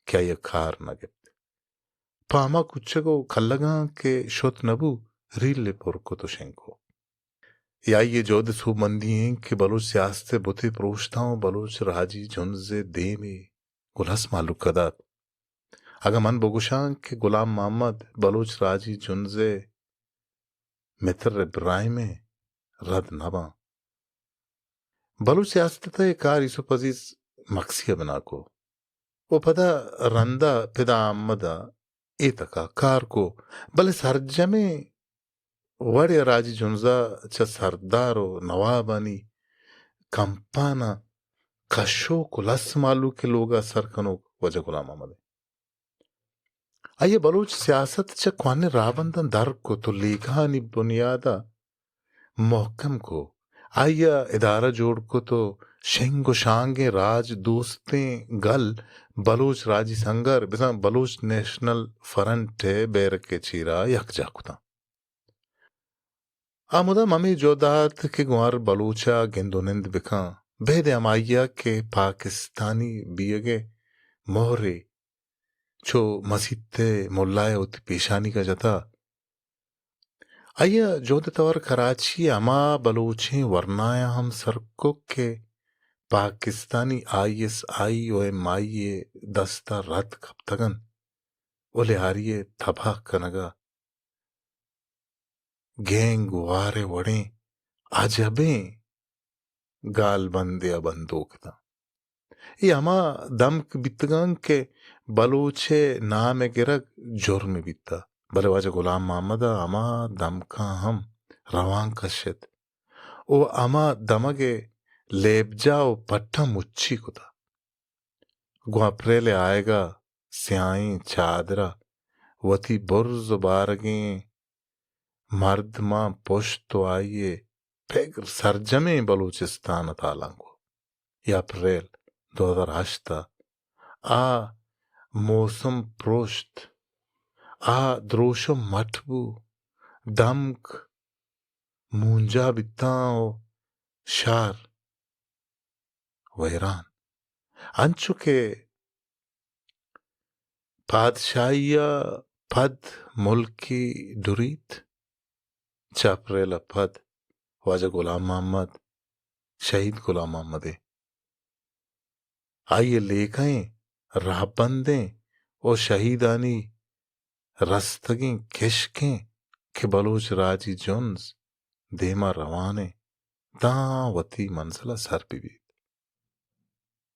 کہ آئی ءَ کار نہ گپت۔ پہ ہما کوچگ و کلگاں کہ شت نہ بو، ریل ءَ پر کت و شنگ کو۔ اے آئی ءِ جہد ءِ سوبمندی ایں کہ بلوچ سیاست ءِ بت ءَ پروشتاں و بلوچ راجی جنز ءِ دیم ءَ گوں لس مہلوک ءَ دات۔ اگاں من بگوشاں کہ غلام محمد بلوچ راجی جنز ءِ متر ابراہیم ءَ، رد نہ باں۔ بلوچ سیاست ءَ اے کار یوسف عزیز مکسی ءَ بنا کو و پدا رندا پدا احمد ءَ اے تک ءَ کار کو، بلے سرجمیں وڑ ءَ راجی جنز ءَ چہ سردار و نوابانی کمپان ءَ کشوک و لس مہلوک ءِ لوگ ءَ سر کنوک واجہ غلام محمد ایں۔ آئی ءَ بلوچ سیاست چہ کوہنیں راہبنداں در کت و لیکہانی بنیاد ءَ مھکم کو۔ آئی ءَ ادارہ جوڑ کت و شنگ و شانگیں راج دوستیں گل بلوچ راجی سنگر بزاں بلوچ نیشنل فرنٹ ءِ بیرک ءِ چیرا یکجاہ کتاں۔ آ مدام ہمے جہد ءَ ات کہ گوں ہر بلوچ ءَ گند و نند بکن، بید ءِ ہمائی ءَ کہ پاکستانی بیئگ ءِ مہرے چو مسیت ءِ ملا ءَ وتی پیشانیگ ءَ جتا۔ آئی ءَ جہد ءِ توار کراچی ءِ ہما بلوچیں ورنایاں ہم سر کت کہ پاکستانی آئی ایس آئی و ایم آئی ءِ دست ءَ رد کپتگ انت و لیاری ءِ تباہ کنگ ءَ گینگ وار ءِ وڑیں عجبیں گالبندے ءَ بندوک اتاں۔ اے ہما دمک بیتگاں کہ بلوچ ءِ نام ءِ گرگ جرمے بیتہ، بلے واجہ غلام محمد ءَ ہما دمکاں ہم روان کشت و ہما دمگ ءِ لیبجاہ و پٹاں مچی کتہ۔ گوں اپریل ءِ آیگ ءَ سیاہیں چادر ءَ وتی برز و بارگیں مردماں پشت و آئی ءِ پگر سرجمیں بلوچستان ءَ تالان کو۔ اے اپریل دو ہزار ہشت ءَ آ موسم پروشت، آ دروشم مٹ بو، دمک مونجا بیتاں و شہر ویران۔ انچو کہ پادشاہی ءَ پد ملکی ڈریت، چہ اپریل ءَ پد واجہ غلام محمد، شہید غلام محمد ءِ آئی ءِ لیکہیں، راہبندیں و شہیدانی رستگیں کشکیں کہ بلوچ راجی جنز دیما روان انت، داں وتی منزل ءَ سر بہ بیت۔